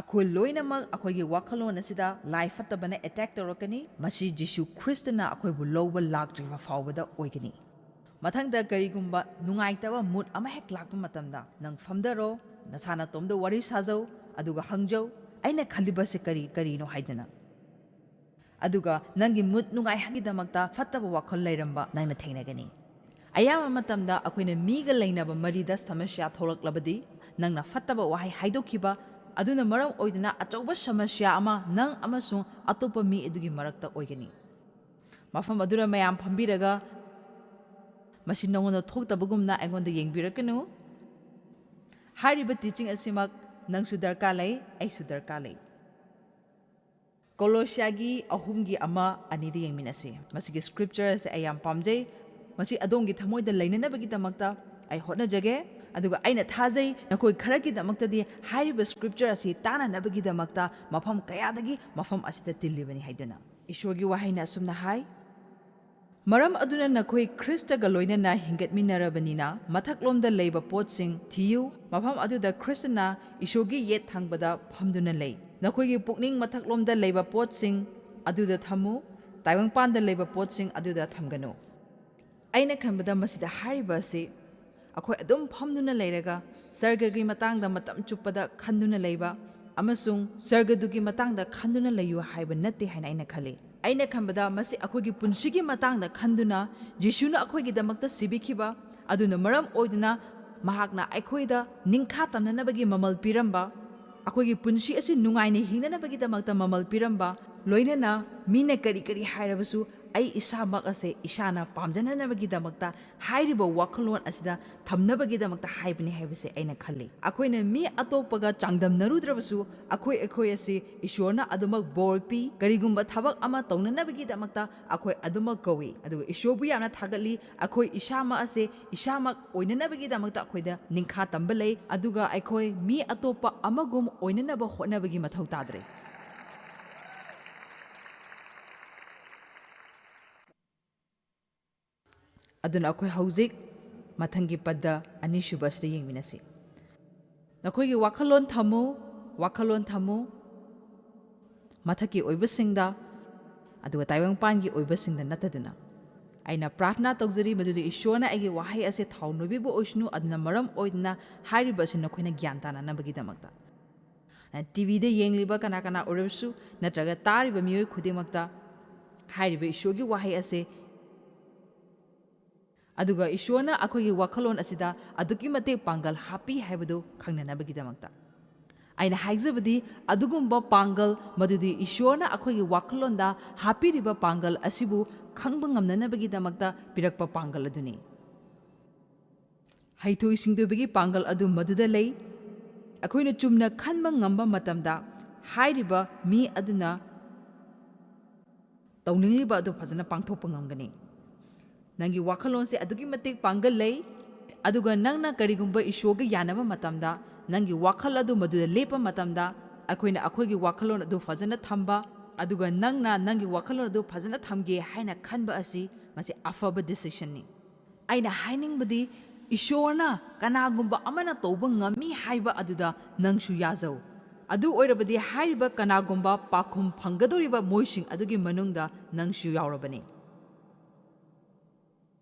ꯑꯩꯈꯣꯏ ꯂꯣꯏꯅꯃꯛ ꯑꯩꯈꯣꯏꯒꯤ ꯋꯥꯈꯜꯂꯣꯟ ꯑꯁꯤꯗ ꯂꯥꯏ ꯐꯠꯇꯕꯅ ꯑꯦꯇꯦꯛ ꯇꯧꯔꯛꯀꯅꯤ꯫ ꯃꯁꯤ ꯖꯤꯁꯨ ꯈ꯭ꯔꯤꯁꯇꯅ ꯑꯩꯈꯣꯏꯕꯨ ꯂꯧꯕ ꯂꯥꯛꯇ꯭ꯔꯤꯕ ꯐꯥꯎꯕꯗ ꯑꯣꯏꯒꯅꯤ꯫ ꯃꯊꯪꯗ ꯀꯔꯤꯒꯨꯝꯕ ꯅꯨꯡꯉꯥꯏꯇꯕ ꯃꯨꯗ ꯑꯃ ꯍꯦꯛ ꯂꯥꯛꯄ ꯃꯇꯝꯗ ꯅꯪ ꯐꯝꯗꯔꯣ, ꯅꯁꯥ ꯅꯇꯣꯝꯗ ꯋꯥꯔꯤ ꯁꯥꯖꯧ, ꯑꯗꯨꯒ ꯍꯪꯖꯧ, "ꯑꯩꯅ ꯈꯜꯂꯤꯕꯁꯤ ꯀꯔꯤ, ꯀꯔꯤꯅꯣ?" ꯍꯥꯏꯗꯅ꯫ ꯑꯗꯨꯒ ꯅꯪꯒꯤ ꯃꯨꯗ ꯅꯨꯡꯉꯥꯏꯍꯟꯒꯤꯗꯃꯛꯇ ꯐꯠꯇꯕ ꯋꯥꯈꯜ ꯂꯩꯔꯝꯕ ꯅꯪꯅ ꯊꯦꯡꯅꯒꯅꯤ꯫ ꯑꯌꯥꯝꯕ ꯃꯇꯝꯗ ꯑꯩꯈꯣꯏꯅ ꯃꯤꯒ ꯂꯩꯅꯕ ꯃꯔꯤꯗ ꯁꯃꯁ꯭ꯌꯥ ꯊꯣꯛꯂꯛꯂꯕꯗꯤ, ꯅꯪꯅ ꯐꯠꯇꯕ ꯋꯥꯍꯩ ꯍꯥꯏꯗꯣꯛꯈꯤꯕ ꯑꯗꯨꯅ ꯃꯔꯝ ꯑꯣꯏꯗꯨꯅ ꯑꯆꯧꯕ ꯁꯃꯁ꯭ꯌꯥ ꯑꯃ ꯅꯪ ꯑꯃꯁꯨꯡ ꯑꯇꯣꯞꯄ ꯃꯤ ꯑꯗꯨꯒꯤ ꯃꯔꯛꯇ ꯑꯣꯏꯒꯅꯤ꯫ ꯃꯐꯝ ꯑꯗꯨꯗ ꯃꯌꯥꯝ ꯐꯝꯕꯤꯔꯒ, "ꯃꯁꯤ ꯅꯉꯣꯟꯗ ꯊꯣꯛꯇꯕꯒꯨꯝꯅ ꯑꯩꯉꯣꯟꯗ ꯌꯦꯡꯕꯤꯔꯛꯀꯅꯨ꯫ ꯍꯥꯏꯔꯤꯕ ꯇꯤꯆꯤꯡ ꯑꯁꯤꯃꯛ ꯅꯪꯁꯨ ꯗꯔꯀꯥꯔ ꯂꯩ, ꯑꯩꯁꯨ ꯗꯔꯀꯥꯔ ꯂꯩ꯫" ꯀꯣꯂꯣꯁꯤꯌꯥꯒꯤ ꯑꯍꯨꯝꯒꯤ ꯑꯃ, ꯑꯅꯤꯗ ꯌꯦꯡꯃꯤꯟꯅꯁꯤ꯫ ꯃꯁꯤꯒꯤ ꯁ꯭ꯀ꯭ꯔꯤꯞꯆꯔ ꯑꯁꯦ ꯑꯩ ꯌꯥꯝ ꯄꯥꯝꯖꯩ꯫ ꯃꯁꯤ ꯑꯗꯣꯝꯒꯤ ꯊꯃꯣꯏꯗ ꯂꯩꯅꯅꯕꯒꯤꯗꯃꯛꯇ ꯑꯩ ꯍꯣꯠꯅꯖꯒꯦ꯫ ꯑꯗꯨꯒ ꯑꯩꯅ ꯊꯥꯖꯩ, ꯅꯈꯣꯏ ꯈꯔꯒꯤꯗꯃꯛꯇꯗꯤ ꯍꯥꯏꯔꯤꯕ ꯁ꯭ꯀ꯭ꯔꯤꯞꯆꯔ ꯑꯁꯤ ꯇꯥꯅꯅꯕꯒꯤꯗꯃꯛꯇ ꯃꯐꯝ ꯀꯌꯥꯗꯒꯤ ꯃꯐꯝ ꯑꯁꯤꯗ ꯇꯤꯜꯂꯤꯕꯅꯤ ꯍꯥꯏꯗꯨꯅ꯫ ꯏꯁꯣꯔꯒꯤ ꯋꯥꯍꯩꯅ ꯑꯁꯨꯝꯅ ꯍꯥꯏ, "ꯃꯔꯝ ꯑꯗꯨꯅ ꯅꯈꯣꯏ ꯈ꯭ꯔꯤꯁꯇꯒ ꯂꯣꯏꯅꯅ ꯍꯤꯡꯒꯠꯃꯤꯟꯅꯔꯕꯅꯤꯅ, ꯃꯊꯛꯂꯣꯝꯗ ꯂꯩꯕ ꯄꯣꯠꯁꯤꯡ ꯊꯤꯌꯨ, ꯃꯐꯝ ꯑꯗꯨꯗ ꯈ꯭ꯔꯤꯁꯇꯅ ꯏꯁꯣꯔꯒꯤ ꯌꯦꯠ ꯊꯪꯕꯗ ꯐꯝꯗꯨꯅ ꯂꯩ꯫ ꯅꯈꯣꯏꯒꯤ ꯄꯨꯛꯅꯤꯡ ꯃꯊꯛꯂꯣꯝꯗ ꯂꯩꯕ ꯄꯣꯠꯁꯤꯡ ꯑꯗꯨꯗ ꯊꯝꯃꯨ, ꯇꯥꯏꯕꯪꯄꯥꯟꯗ ꯂꯩꯕ ꯄꯣꯠꯁꯤꯡ ꯑꯗꯨꯗ ꯊꯝꯒꯅꯨ꯫" ꯑꯩꯅ ꯈꯟꯕꯗ ꯃꯁꯤꯗ ꯍꯥꯏꯔꯤꯕ ꯑꯁꯤ ꯑꯩꯈꯣꯏ ꯑꯗꯨꯝ ꯐꯝꯗꯨꯅ ꯂꯩꯔꯒ ꯁꯔꯒꯒꯤ ꯃꯇꯥꯡꯗ ꯃꯇꯝ ꯆꯨꯞꯄꯗ ꯈꯟꯗꯨꯅ ꯂꯩꯕ ꯑꯃꯁꯨꯡ ꯁꯔꯒꯗꯨꯒꯤ ꯃꯇꯥꯡꯗ ꯈꯟꯗꯨꯅ ꯂꯩꯌꯨ ꯍꯥꯏꯕ ꯅꯠꯇꯦ ꯍꯥꯏꯅ ꯑꯩꯅ ꯈꯜꯂꯤ꯫ ꯑꯩꯅ ꯈꯟꯕꯗ ꯃꯁꯤ ꯑꯩꯈꯣꯏꯒꯤ ꯄꯨꯟꯁꯤꯒꯤ ꯃꯇꯥꯡꯗ ꯈꯟꯗꯨꯅ, ꯖꯤꯁꯨꯅ ꯑꯩꯈꯣꯏꯒꯤꯗꯃꯛꯇ ꯁꯤꯕꯤꯈꯤꯕ ꯑꯗꯨꯅ ꯃꯔꯝ ꯑꯣꯏꯗꯨꯅ ꯃꯍꯥꯛꯅ ꯑꯩꯈꯣꯏꯗ ꯅꯤꯡꯈꯥ ꯇꯝꯅꯅꯕꯒꯤ ꯃꯃꯜ ꯄꯤꯔꯝꯕ, ꯑꯩꯈꯣꯏꯒꯤ ꯄꯨꯟꯁꯤ ꯑꯁꯤ ꯅꯨꯡꯉꯥꯏꯅ ꯍꯤꯡꯅꯅꯕꯒꯤꯗꯃꯛꯇ ꯃꯃꯜ ꯄꯤꯔꯝꯕ, ꯂꯣꯏꯅꯅ ꯃꯤꯅ ꯀꯔꯤ ꯀꯔꯤ ꯍꯥꯏꯔꯕꯁꯨ ꯑꯩ ꯏꯁꯥꯃꯛ ꯑꯁꯦ ꯏꯁꯥꯅ ꯄꯥꯝꯖꯅꯅꯕꯒꯤꯗꯃꯛꯇ ꯍꯥꯏꯔꯤꯕ ꯋꯥꯈꯜꯂꯣꯟ ꯑꯁꯤꯗ ꯊꯝꯅꯕꯒꯤꯗꯃꯛꯇ ꯍꯥꯏꯕꯅꯤ ꯍꯥꯏꯕꯁꯦ ꯑꯩꯅ ꯈꯜꯂꯤ꯫ ꯑꯩꯈꯣꯏꯅ ꯃꯤ ꯑꯇꯣꯞꯄꯒ ꯆꯥꯡꯗꯝꯅꯔꯨꯗ꯭ꯔꯕꯁꯨ, ꯑꯩꯈꯣꯏ ꯑꯩꯈꯣꯏ ꯑꯁꯤ ꯏꯁꯣꯔꯅ ꯑꯗꯨꯃꯛ ꯕꯣꯔ ꯄꯤ꯫ ꯀꯔꯤꯒꯨꯝꯕ ꯊꯕꯛ ꯑꯃ ꯇꯧꯅꯅꯕꯒꯤꯗꯃꯛꯇ ꯑꯩꯈꯣꯏ ꯑꯗꯨꯃꯛ ꯀꯧꯏ꯫ ꯑꯗꯨꯒ ꯏꯁꯣꯔꯕꯨ ꯌꯥꯝꯅ ꯊꯥꯒꯠꯂꯤ꯫ ꯑꯩꯈꯣꯏ ꯏꯁꯥꯃꯛ ꯑꯁꯦ ꯏꯁꯥꯃꯛ ꯑꯣꯏꯅꯅꯕꯒꯤꯗꯃꯛꯇ ꯑꯩꯈꯣꯏꯗ ꯅꯤꯡꯈꯥ ꯇꯝꯕ ꯂꯩ꯫ ꯑꯗꯨꯒ ꯑꯩꯈꯣꯏ ꯃꯤ ꯑꯇꯣꯞꯄ ꯑꯃꯒꯨꯝ ꯑꯣꯏꯅꯅꯕ ꯍꯣꯠꯅꯕꯒꯤ ꯃꯊꯧ ꯇꯥꯗ꯭ꯔꯦ꯫ ꯑꯗꯨꯅ ꯑꯩꯈꯣꯏ ꯍꯧꯖꯤꯛ ꯃꯊꯪꯒꯤ ꯄꯗ ꯑꯅꯤꯁꯨꯕ ꯑꯁꯤꯗ ꯌꯦꯡꯃꯤꯟꯅꯁꯤ꯫ ꯅꯈꯣꯏꯒꯤ ꯋꯥꯈꯜꯂꯣꯟ ꯊꯝꯃꯨ, ꯋꯥꯈꯜꯂꯣꯟ ꯊꯝꯃꯨ, ꯃꯊꯛꯀꯤ ꯑꯣꯏꯕꯁꯤꯡꯗ, ꯑꯗꯨꯒ ꯇꯥꯏꯕꯪꯄꯥꯟꯒꯤ ꯑꯣꯏꯕꯁꯤꯡꯗ ꯅꯠꯇꯗꯨꯅ꯫ ꯑꯩꯅ ꯄ꯭ꯔꯥꯔꯊꯅꯥ ꯇꯧꯖꯔꯤ ꯃꯗꯨꯗꯤ ꯏꯁꯣꯔꯅ ꯑꯩꯒꯤ ꯋꯥꯍꯩ ꯑꯁꯦ ꯊꯥꯎ ꯅꯣꯏꯕꯤꯕ ꯑꯣꯏꯁꯅꯨ, ꯑꯗꯨꯅ ꯃꯔꯝ ꯑꯣꯏꯗꯨꯅ ꯍꯥꯏꯔꯤꯕ ꯑꯁꯤ ꯅꯈꯣꯏꯅ ꯒ꯭ꯌꯥꯟ ꯇꯥꯅꯅꯕꯒꯤꯗꯃꯛꯇ꯫ ꯇꯤ ꯚꯤꯗ ꯌꯦꯡꯂꯤꯕ ꯀꯅꯥ ꯀꯅꯥ ꯑꯣꯏꯔꯕꯁꯨ, ꯅꯠꯇ꯭ꯔꯒ ꯇꯥꯔꯤꯕ ꯃꯤꯑꯣꯏ ꯈꯨꯗꯤꯡꯃꯛꯇ ꯍꯥꯏꯔꯤꯕ ꯏꯁꯣꯔꯒꯤ ꯋꯥꯍꯩ ꯑꯁꯦ, ꯑꯗꯨꯒ ꯏꯁꯣꯔꯅ ꯑꯩꯈꯣꯏꯒꯤ ꯋꯥꯈꯜꯂꯣꯟ ꯑꯁꯤꯗ ꯑꯗꯨꯛꯀꯤ ꯃꯇꯤꯛ ꯄꯥꯡꯒꯜ ꯍꯥꯞꯄꯤ ꯍꯥꯏꯕꯗꯨ ꯈꯪꯅꯅꯕꯒꯤꯗꯃꯛꯇ꯫ ꯑꯩꯅ ꯍꯥꯏꯖꯕꯗꯤ, ꯑꯗꯨꯒꯨꯝꯕ ꯄꯥꯡꯒꯜ, ꯃꯗꯨꯗꯤ ꯏꯁꯣꯔꯅ ꯑꯩꯈꯣꯏꯒꯤ ꯋꯥꯈꯜꯂꯣꯟꯗ ꯍꯥꯞꯄꯤꯔꯤꯕ ꯄꯥꯡꯒꯜ ꯑꯁꯤꯕꯨ ꯈꯪꯕ ꯉꯝꯅꯅꯕꯒꯤꯗꯃꯛꯇ ꯄꯤꯔꯛꯄ ꯄꯥꯡꯒꯜ ꯑꯗꯨꯅꯤ꯫ ꯍꯩꯊꯣꯏ ꯁꯤꯡꯊꯣꯏꯕꯒꯤ ꯄꯥꯡꯒꯜ ꯑꯗꯨ ꯃꯗꯨꯗ ꯂꯩ꯫ ꯑꯩꯈꯣꯏꯅ ꯆꯨꯝꯅ ꯈꯟꯕ ꯉꯝꯕ ꯃꯇꯝꯗ, ꯍꯥꯏꯔꯤꯕ ꯃꯤ ꯑꯗꯨꯅ ꯇꯧꯅꯤꯡꯂꯤꯕ ꯑꯗꯨ ꯐꯖꯅ ꯄꯥꯡꯊꯣꯛꯄ ꯉꯝꯒꯅꯤ꯫ ꯅꯪꯒꯤ ꯋꯥꯈꯜꯂꯣꯟꯁꯦ ꯑꯗꯨꯛꯀꯤ ꯃꯇꯤꯛ ꯄꯥꯡꯒꯜ ꯂꯩ꯫ ꯑꯗꯨꯒ ꯅꯪꯅ ꯀꯔꯤꯒꯨꯝꯕ ꯏꯁꯣꯔꯒ ꯌꯥꯅꯕ ꯃꯇꯝꯗ, ꯅꯪꯒꯤ ꯋꯥꯈꯜ ꯑꯗꯨ ꯃꯗꯨꯗ ꯂꯦꯞꯄ ꯃꯇꯝꯗ, ꯑꯩꯈꯣꯏꯅ ꯑꯩꯈꯣꯏꯒꯤ ꯋꯥꯈꯜꯂꯣꯟ ꯑꯗꯨ ꯐꯖꯅ ꯊꯝꯕ, ꯑꯗꯨꯒ ꯅꯪꯅ ꯅꯪꯒꯤ ꯋꯥꯈꯜꯂꯣꯟ ꯑꯗꯨ ꯐꯖꯅ ꯊꯝꯒꯦ ꯍꯥꯏꯅ ꯈꯟꯕ ꯑꯁꯤ, ꯃꯁꯤ ꯑꯐꯕ decisionꯅꯤ꯫ ꯑꯩꯅ ꯍꯥꯏꯅꯤꯡꯕꯗꯤ, ꯏꯁꯣꯔꯅ ꯀꯅꯥꯒꯨꯝꯕ ꯑꯃꯅ ꯇꯧꯕ ꯉꯝꯃꯤ ꯍꯥꯏꯕ ꯑꯗꯨꯗ ꯅꯪꯁꯨ ꯌꯥꯖꯧ꯫ ꯑꯗꯨ ꯑꯣꯏꯔꯕꯗꯤ, ꯍꯥꯏꯔꯤꯕ ꯀꯅꯥꯒꯨꯝꯕ ꯄꯥꯎꯈꯨꯝ ꯐꯪꯒꯗꯧꯔꯤꯕ ꯃꯣꯏꯁꯤꯡ ꯑꯗꯨꯒꯤ ꯃꯅꯨꯡꯗ ꯅꯪꯁꯨ ꯌꯥꯎꯔꯕꯅꯤ꯫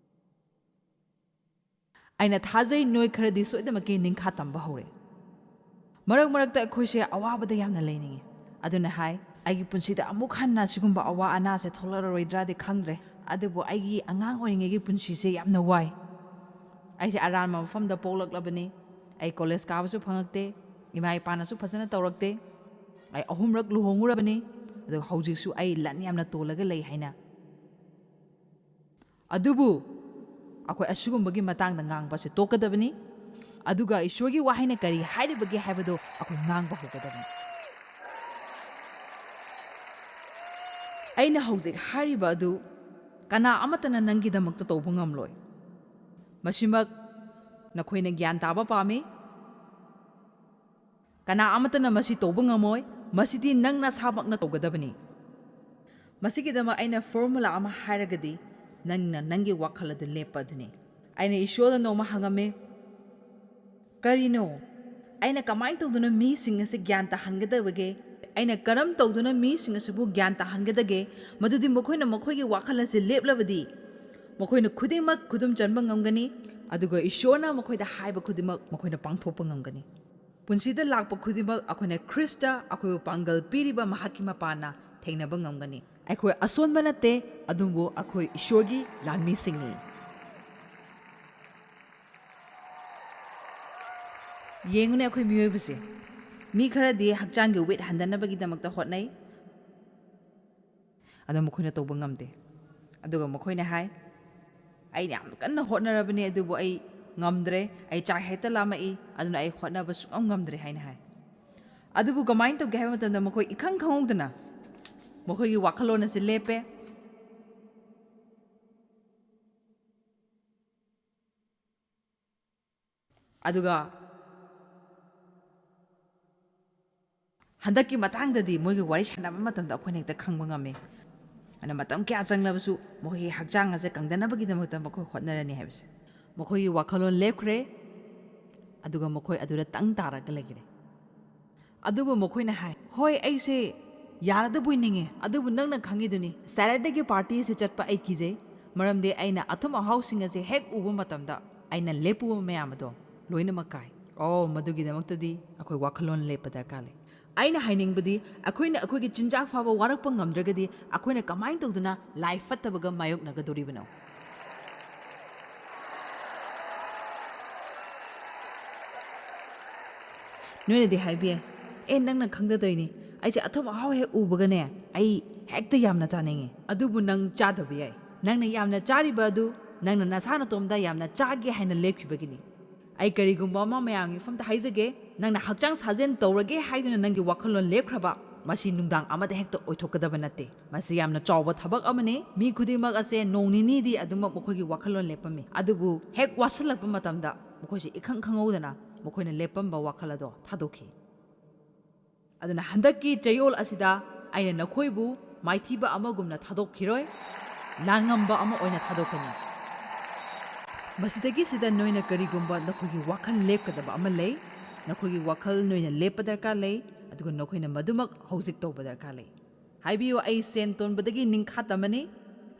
ꯑꯩꯅ ꯊꯥꯖꯩ, ꯅꯣꯏ ꯈꯔꯗꯤ ꯁꯣꯏꯗꯅꯃꯛꯀꯤ ꯅꯤꯡꯈꯥ ꯇꯝꯕ ꯍꯧꯔꯦ꯫ ꯃꯔꯛ ꯃꯔꯛꯇ ꯑꯩꯈꯣꯏꯁꯦ ꯑꯋꯥꯕꯗ ꯌꯥꯝꯅ ꯂꯩꯅꯤꯡꯉꯤ꯫ ꯑꯗꯨꯅ ꯍꯥꯏ, "ꯑꯩꯒꯤ ꯄꯨꯟꯁꯤꯗ ꯑꯃꯨꯛ ꯍꯟꯅ ꯁꯤꯒꯨꯝꯕ ꯑꯋꯥ ꯑꯅꯥꯁꯦ ꯊꯣꯛꯂꯛꯑꯔꯣꯏꯗ꯭ꯔꯥꯗꯤ ꯈꯪꯗ꯭ꯔꯦ, ꯑꯗꯨꯕꯨ ꯑꯩꯒꯤ ꯑꯉꯥꯡ ꯑꯣꯏꯔꯤꯉꯩꯒꯤ ꯄꯨꯟꯁꯤꯁꯦ ꯌꯥꯝꯅ ꯋꯥꯏ꯫ ꯑꯩꯁꯦ ꯑꯔꯥꯟꯕ ꯃꯐꯝꯗ ꯄꯣꯛꯂꯛꯂꯕꯅꯤ꯫ ꯑꯩ ꯀꯣꯂꯦꯖ ꯀꯥꯕꯁꯨ ꯐꯪꯉꯛꯇꯦ, ꯏꯃꯥ ꯏꯄꯥꯅꯁꯨ ꯐꯖꯅ ꯇꯧꯔꯛꯇꯦ꯫ ꯑꯩ ꯑꯍꯨꯝꯔꯛ ꯂꯨꯍꯣꯡꯉꯨꯔꯕꯅꯤ, ꯑꯗꯨꯒ ꯍꯧꯖꯤꯛꯁꯨ ꯑꯩ ꯂꯟ ꯌꯥꯝꯅ ꯇꯣꯜꯂꯒ ꯂꯩ" ꯍꯥꯏꯅ꯫ ꯑꯗꯨꯕꯨ ꯑꯩꯈꯣꯏ ꯑꯁꯤꯒꯨꯝꯕꯒꯤ ꯃꯇꯥꯡꯗ ꯉꯥꯡꯕꯁꯦ ꯇꯣꯛꯀꯗꯕꯅꯤ꯫ ꯑꯗꯨꯒ ꯏꯁꯣꯔꯒꯤ ꯋꯥꯍꯩꯅ ꯀꯔꯤ ꯍꯥꯏꯔꯤꯕꯒꯦ ꯍꯥꯏꯕꯗꯣ ꯑꯩꯈꯣꯏ ꯉꯥꯡꯕ ꯍꯧꯒꯗꯕꯅꯤ꯫ "ꯑꯩꯅ ꯍꯧꯖꯤꯛ ꯍꯥꯏꯔꯤꯕ ꯑꯗꯨ ꯀꯅꯥ ꯑꯃꯠꯇꯅ ꯅꯪꯒꯤꯗꯃꯛꯇ ꯇꯧꯕ ꯉꯝꯂꯣꯏ꯫ ꯃꯁꯤꯃꯛ ꯅꯈꯣꯏꯅ ꯒ꯭ꯌꯥꯟ ꯇꯥꯕ ꯄꯥꯝꯃꯤ꯫ ꯀꯅꯥ ꯑꯃꯠꯇꯅ ꯃꯁꯤ ꯇꯧꯕ ꯉꯝꯃꯣꯏ꯫ ꯃꯁꯤꯗꯤ ꯅꯪ ꯅꯁꯥꯃꯛꯅ ꯇꯧꯒꯗꯕꯅꯤ꯫ ꯃꯁꯤꯒꯤꯗꯃꯛ ꯑꯩꯅ ꯐꯣꯔꯃꯨꯂꯥ ꯑꯃ ꯍꯥꯏꯔꯒꯗꯤ, ꯅꯪꯅ ꯅꯪꯒꯤ ꯋꯥꯈꯜ ꯑꯗꯨ ꯂꯦꯞꯄ ꯑꯗꯨꯅꯤ꯫" ꯑꯩꯅ ꯏꯁꯣꯔꯗ ꯅꯣꯡꯃ ꯍꯪꯉꯝꯃꯤ, "ꯀꯔꯤꯅꯣ? ꯑꯩꯅ ꯀꯃꯥꯏꯅ ꯇꯧꯗꯨꯅ ꯃꯤꯁꯤꯡ ꯑꯁꯤ ꯒ꯭ꯌꯥꯟ ꯇꯥꯍꯟꯒꯗꯕꯒꯦ? ꯑꯩꯅ ꯀꯔꯝ ꯇꯧꯗꯨꯅ ꯃꯤꯁꯤꯡ ꯑꯁꯤꯕꯨ ꯒ꯭ꯌꯥꯟ ꯇꯥꯍꯟꯒꯗꯒꯦ? ꯃꯗꯨꯗꯤ ꯃꯈꯣꯏꯅ ꯃꯈꯣꯏꯒꯤ ꯋꯥꯈꯜ ꯑꯁꯤ ꯂꯦꯞꯂꯕꯗꯤ ꯃꯈꯣꯏꯅ ꯈꯨꯗꯤꯡꯃꯛ ꯈꯨꯗꯨꯝ ꯆꯟꯕ ꯉꯝꯒꯅꯤ, ꯑꯗꯨꯒ ꯏꯁꯣꯔꯅ ꯃꯈꯣꯏꯗ ꯍꯥꯏꯕ ꯈꯨꯗꯤꯡꯃꯛ ꯃꯈꯣꯏꯅ ꯄꯥꯡꯊꯣꯛꯄ ꯉꯝꯒꯅꯤ꯫ ꯄꯨꯟꯁꯤꯗ ꯂꯥꯛꯄ ꯈꯨꯗꯤꯡꯃꯛ ꯑꯩꯈꯣꯏꯅ ꯈ꯭ꯔꯤꯁꯇ ꯑꯩꯈꯣꯏꯕꯨ ꯄꯥꯡꯒꯜ ꯄꯤꯔꯤꯕ ꯃꯍꯥꯛꯀꯤ ꯃꯄꯥꯟꯅ ꯊꯦꯡꯅꯕ ꯉꯝꯒꯅꯤ꯫ ꯑꯩꯈꯣꯏ ꯑꯁꯣꯟꯕ ꯅꯠꯇꯦ, ꯑꯗꯨꯕꯨ ꯑꯩꯈꯣꯏ ꯏꯁꯣꯔꯒꯤ ꯂꯥꯟꯃꯤꯁꯤꯡꯅꯤ꯫" ꯌꯦꯡꯉꯨꯅꯦ, ꯑꯩꯈꯣꯏ ꯃꯤꯑꯣꯏꯕꯁꯦ, ꯃꯤ ꯈꯔꯗꯤ ꯍꯛꯆꯥꯡꯒꯤ ꯋꯦꯠ ꯍꯟꯊꯅꯕꯒꯤꯗꯃꯛꯇ ꯍꯣꯠꯅꯩ, ꯑꯗꯣ ꯃꯈꯣꯏꯅ ꯇꯧꯕ ꯉꯝꯗꯦ꯫ ꯑꯗꯨꯒ ꯃꯈꯣꯏꯅ ꯍꯥꯏ, "ꯑꯩꯅ ꯌꯥꯝ ꯀꯟꯅ ꯍꯣꯠꯅꯔꯕꯅꯤ, ꯑꯗꯨꯕꯨ ꯑꯩ ꯉꯝꯗ꯭ꯔꯦ, ꯑꯩ ꯆꯥꯛ ꯍꯦꯛꯇ ꯂꯥꯝꯃꯛꯏ, ꯑꯗꯨꯅ ꯑꯩ ꯍꯣꯠꯅꯕ ꯁꯨꯡꯉꯝ ꯉꯝꯗ꯭ꯔꯦ" ꯍꯥꯏꯅ ꯍꯥꯏ꯫ ꯑꯗꯨꯕꯨ ꯀꯃꯥꯏꯅ ꯇꯧꯒꯦ ꯍꯥꯏꯕ ꯃꯇꯝꯗ, ꯃꯈꯣꯏ ꯏꯈꯪ ꯈꯪꯍꯧꯗꯅ ꯃꯈꯣꯏꯒꯤ ꯋꯥꯈꯜꯂꯣꯟ ꯑꯁꯤ ꯂꯦꯞꯄꯦ꯫ ꯑꯗꯨꯒ ꯍꯟꯗꯛꯀꯤ ꯃꯇꯥꯡꯗꯗꯤ ꯃꯣꯏꯒ ꯋꯥꯔꯤ ꯁꯥꯟꯅꯕ ꯃꯇꯝꯗ ꯑꯩꯈꯣꯏꯅ ꯍꯦꯛꯇ ꯈꯪꯕ ꯉꯝꯃꯤ꯫ ꯑꯗꯨꯅ ꯃꯇꯝ ꯀꯌꯥ ꯆꯪꯂꯕꯁꯨ ꯃꯈꯣꯏꯒꯤ ꯍꯛꯆꯥꯡ ꯑꯁꯦ ꯀꯪꯗꯅꯕꯒꯤꯗꯃꯛꯇ ꯃꯈꯣꯏ ꯍꯣꯠꯅꯔꯅꯤ ꯍꯥꯏꯕꯁꯦ꯫ ꯃꯈꯣꯏꯒꯤ ꯋꯥꯈꯜꯂꯣꯟ ꯂꯦꯞꯈ꯭ꯔꯦ, ꯑꯗꯨꯒ ꯃꯈꯣꯏ ꯑꯗꯨꯗ ꯇꯪ ꯇꯥꯔꯒ ꯂꯩꯈ꯭ꯔꯦ꯫ ꯑꯗꯨꯕꯨ ꯃꯈꯣꯏꯅ ꯍꯥꯏ, "ꯍꯣꯏ, ꯑꯩꯁꯦ ꯌꯥꯔꯗꯕꯣꯏ ꯅꯤꯡꯉꯦ, ꯑꯗꯨꯕꯨ ꯅꯪꯅ ꯈꯪꯉꯤꯗꯨꯅꯤ, Saturday ꯒꯤ party ꯑꯁꯤ ꯆꯠꯄ ꯑꯩ ꯀꯤꯖꯩ, ꯃꯔꯝꯗꯤ ꯑꯩꯅ ꯑꯊꯨꯝ ꯑꯍꯥꯎꯁꯤꯡ ꯑꯁꯦ ꯍꯦꯛ ꯎꯕ ꯃꯇꯝꯗ ꯑꯩꯅ ꯂꯦꯞꯄꯨꯕ ꯃꯌꯥꯝ ꯑꯗꯣ ꯂꯣꯏꯅꯃꯛ ꯀꯥꯏ꯫" ꯑꯣ, ꯃꯗꯨꯒꯤꯗꯃꯛꯇꯗꯤ ꯑꯩꯈꯣꯏ ꯋꯥꯈꯜꯂꯣꯟ ꯂꯦꯞꯄ ꯗꯔꯀꯥꯔ ꯂꯩ꯫ ꯑꯩꯅ ꯍꯥꯏꯅꯤꯡꯕꯗꯤ, ꯑꯩꯈꯣꯏꯅ ꯑꯩꯈꯣꯏꯒꯤ ꯆꯤꯟꯖꯥꯛ ꯐꯥꯎꯕ ꯋꯥꯔꯛꯄ ꯉꯝꯗ꯭ꯔꯒꯗꯤ, ꯑꯩꯈꯣꯏꯅ ꯀꯃꯥꯏꯅ ꯇꯧꯗꯨꯅ ꯂꯥꯏ ꯐꯠꯇꯕꯒ ꯃꯥꯌꯣꯛꯅꯒꯗꯧꯔꯤꯕꯅꯣ? ꯅꯣꯏꯅꯗꯤ ꯍꯥꯏꯕ ꯌꯥꯏ, "ꯑꯦ, ꯅꯪꯅ ꯈꯪꯗꯗꯣꯏꯅꯤ, ꯑꯩꯁꯦ ꯑꯊꯨꯝ ꯑꯍꯥꯎ ꯍꯦꯛ ꯎꯕꯒꯅꯦ, ꯑꯩ ꯍꯦꯛꯇ ꯌꯥꯝꯅ ꯆꯥꯅꯤꯡꯉꯤ꯫" ꯑꯗꯨꯕꯨ ꯅꯪ ꯆꯥꯗꯕ ꯌꯥꯏ, ꯅꯪꯅ ꯌꯥꯝꯅ ꯆꯥꯔꯤꯕ ꯑꯗꯨ ꯅꯪꯅ ꯅꯁꯥ ꯅꯇꯣꯝꯗ ꯌꯥꯝꯅ ꯆꯥꯒꯦ ꯍꯥꯏꯅ ꯂꯦꯞꯈꯤꯕꯒꯤꯅꯤ꯫ ꯑꯩ ꯀꯔꯤꯒꯨꯝꯕ ꯑꯃ ꯃꯌꯥꯝꯒꯤ ꯃꯐꯝꯗ ꯍꯥꯏꯖꯒꯦ, ꯅꯪꯅ ꯍꯛꯆꯥꯡ ꯁꯥꯖꯦꯜ ꯇꯧꯔꯒꯦ ꯍꯥꯏꯗꯨꯅ ꯅꯪꯒꯤ ꯋꯥꯈꯜꯂꯣꯟ ꯂꯦꯞꯈ꯭ꯔꯕ, ꯃꯁꯤ ꯅꯨꯡꯗꯥꯡ ꯑꯃꯗ ꯍꯦꯛꯇ ꯑꯣꯏꯊꯣꯛꯀꯗꯕ ꯅꯠꯇꯦ꯫ ꯃꯁꯤ ꯌꯥꯝꯅ ꯆꯥꯎꯕ ꯊꯕꯛ ꯑꯃꯅꯤ꯫ ꯃꯤ ꯈꯨꯗꯤꯡꯃꯛ ꯑꯁꯦ ꯅꯣꯡ ꯅꯤꯅꯤꯗꯤ ꯑꯗꯨꯃꯛ ꯃꯈꯣꯏꯒꯤ ꯋꯥꯈꯜꯂꯣꯟ ꯂꯦꯞꯄꯝꯃꯤ, ꯑꯗꯨꯕꯨ ꯍꯦꯛ ꯋꯥꯁꯤꯜꯂꯛꯄ ꯃꯇꯝꯗ ꯃꯈꯣꯏꯁꯦ ꯏꯈꯪ ꯈꯪꯍꯧꯗꯅ ꯃꯈꯣꯏꯅ ꯂꯦꯞꯄꯝꯕ ꯋꯥꯈꯜ ꯑꯗꯣ ꯊꯥꯗꯣꯛꯈꯤ꯫ ꯑꯗꯨꯅ ꯍꯟꯗꯛꯀꯤ ꯆꯌꯣꯜ ꯑꯁꯤꯗ ꯑꯩꯅ ꯅꯈꯣꯏꯕꯨ ꯃꯥꯏꯊꯤꯕ ꯑꯃꯒꯨꯝꯅ ꯊꯥꯗꯣꯛꯈꯤꯔꯣꯏ, ꯂꯥꯟꯉꯝꯕ ꯑꯃ ꯑꯣꯏꯅ ꯊꯥꯗꯣꯛꯀꯅꯤ꯫ ꯃꯁꯤꯗꯒꯤ ꯁꯤꯗ ꯅꯣꯏꯅ ꯀꯔꯤꯒꯨꯝꯕ ꯅꯈꯣꯏꯒꯤ ꯋꯥꯈꯜ ꯂꯦꯞꯀꯗꯕ ꯑꯃ ꯂꯩ, ꯅꯈꯣꯏꯒꯤ ꯋꯥꯈꯜ ꯅꯣꯏꯅ ꯂꯦꯞꯄ ꯗꯔꯀꯥꯔ ꯂꯩ, ꯑꯗꯨꯒ ꯅꯈꯣꯏꯅ ꯃꯗꯨꯃꯛ ꯍꯧꯖꯤꯛ ꯇꯧꯕ ꯗꯔꯀꯥꯔ ꯂꯩ꯫ ꯍꯥꯏꯕꯤꯌꯨ, "ꯑꯩ ꯁꯦꯟ ꯇꯣꯟꯕꯗꯒꯤ ꯅꯤꯡꯈꯥ ꯇꯝꯃꯅꯤ,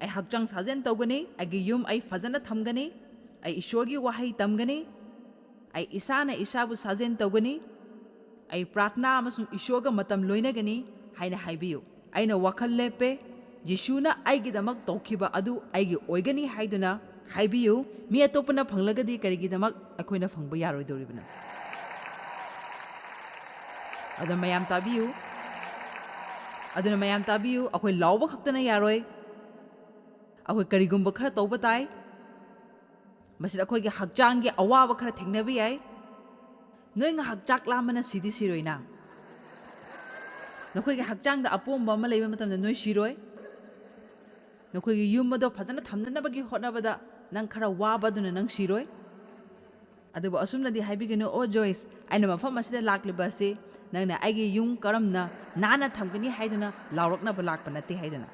ꯑꯩ ꯍꯛꯆꯥꯡ ꯁꯥꯖꯦꯜ ꯇꯧꯒꯅꯤ, ꯑꯩꯒꯤ ꯌꯨꯝ ꯑꯩ ꯐꯖꯅ ꯊꯝꯒꯅꯤ, ꯑꯩ ꯏꯁꯣꯔꯒꯤ ꯋꯥꯍꯩ ꯇꯝꯒꯅꯤ, ꯑꯩ ꯏꯁꯥꯅ ꯏꯁꯥꯕꯨ ꯁꯥꯖꯦꯜ ꯇꯧꯒꯅꯤ, ꯑꯩ ꯄ꯭ꯔꯥꯔꯊꯅꯥ ꯑꯃꯁꯨꯡ ꯏꯁꯣꯔꯒ ꯃꯇꯝ ꯂꯣꯏꯅꯒꯅꯤ" ꯍꯥꯏꯅ ꯍꯥꯏꯕꯤꯌꯨ꯫ "ꯑꯩꯅ ꯋꯥꯈꯜ ꯂꯦꯞꯄꯦ, ꯌꯤꯁꯨꯅ ꯑꯩꯒꯤꯗꯃꯛ ꯇꯧꯈꯤꯕ ꯑꯗꯨ ꯑꯩꯒꯤ ꯑꯣꯏꯒꯅꯤ" ꯍꯥꯏꯗꯨꯅ ꯍꯥꯏꯕꯤꯌꯨ꯫ ꯃꯤ ꯑꯇꯣꯞꯄꯅ ꯐꯪꯂꯒꯗꯤ ꯀꯔꯤꯒꯤꯗꯃꯛ ꯑꯩꯈꯣꯏꯅ ꯐꯪꯕ ꯌꯥꯔꯣꯏꯗꯧꯔꯤꯕꯅꯣ? ꯑꯗꯨꯅ ꯃꯌꯥꯝ ꯇꯥꯕꯤꯌꯨ꯫ ꯑꯗꯨꯅ ꯃꯌꯥꯝ ꯇꯥꯕꯤꯌꯨ, ꯑꯩꯈꯣꯏ ꯂꯥꯎꯕ ꯈꯛꯇꯅ ꯌꯥꯔꯣꯏ꯫ ꯑꯩꯈꯣꯏ ꯀꯔꯤꯒꯨꯝꯕ ꯈꯔ ꯇꯧꯕ ꯇꯥꯏ꯫ ꯃꯁꯤꯗ ꯑꯩꯈꯣꯏꯒꯤ ꯍꯛꯆꯥꯡꯒꯤ ꯑꯋꯥꯕ ꯈꯔ ꯊꯦꯡꯅꯕ ꯌꯥꯏ꯫ ꯅꯣꯏ ꯉꯥꯏꯍꯥꯛ ꯆꯥꯛ ꯂꯥꯝꯕꯅ ꯁꯤꯗꯤ ꯁꯤꯔꯣꯏꯅ꯫ ꯅꯈꯣꯏꯒꯤ ꯍꯛꯆꯥꯡꯗ ꯑꯄꯣꯝꯕ ꯑꯃ ꯂꯩꯕ ꯃꯇꯝꯗ ꯅꯣꯏ ꯁꯤꯔꯣꯏ꯫ ꯅꯈꯣꯏꯒꯤ ꯌꯨꯝ ꯑꯗꯣ ꯐꯖꯅ ꯊꯝꯅꯅꯕꯒꯤ ꯍꯣꯠꯅꯕꯗ ꯅꯪ ꯈꯔ ꯋꯥꯕ ꯑꯗꯨꯅ ꯅꯪ ꯁꯤꯔꯣꯏ꯫ ꯑꯗꯨꯕꯨ ꯑꯁꯨꯝꯅꯗꯤ ꯍꯥꯏꯕꯤꯒꯅꯨ, "ꯑꯣ ꯖꯣꯏꯁ, ꯑꯩꯅ ꯃꯐꯝ ꯑꯁꯤꯗ ꯂꯥꯛꯂꯤꯕ ꯑꯁꯤ ꯅꯪꯅ ꯑꯩꯒꯤ ꯌꯨꯝ ꯀꯔꯝꯅ ꯅꯥꯟꯅ ꯊꯝꯒꯅꯤ ꯍꯥꯏꯗꯨꯅ ꯂꯥꯎꯔꯛꯅꯕ ꯂꯥꯛꯄ ꯅꯠꯇꯦ" ꯍꯥꯏꯗꯨꯅ꯫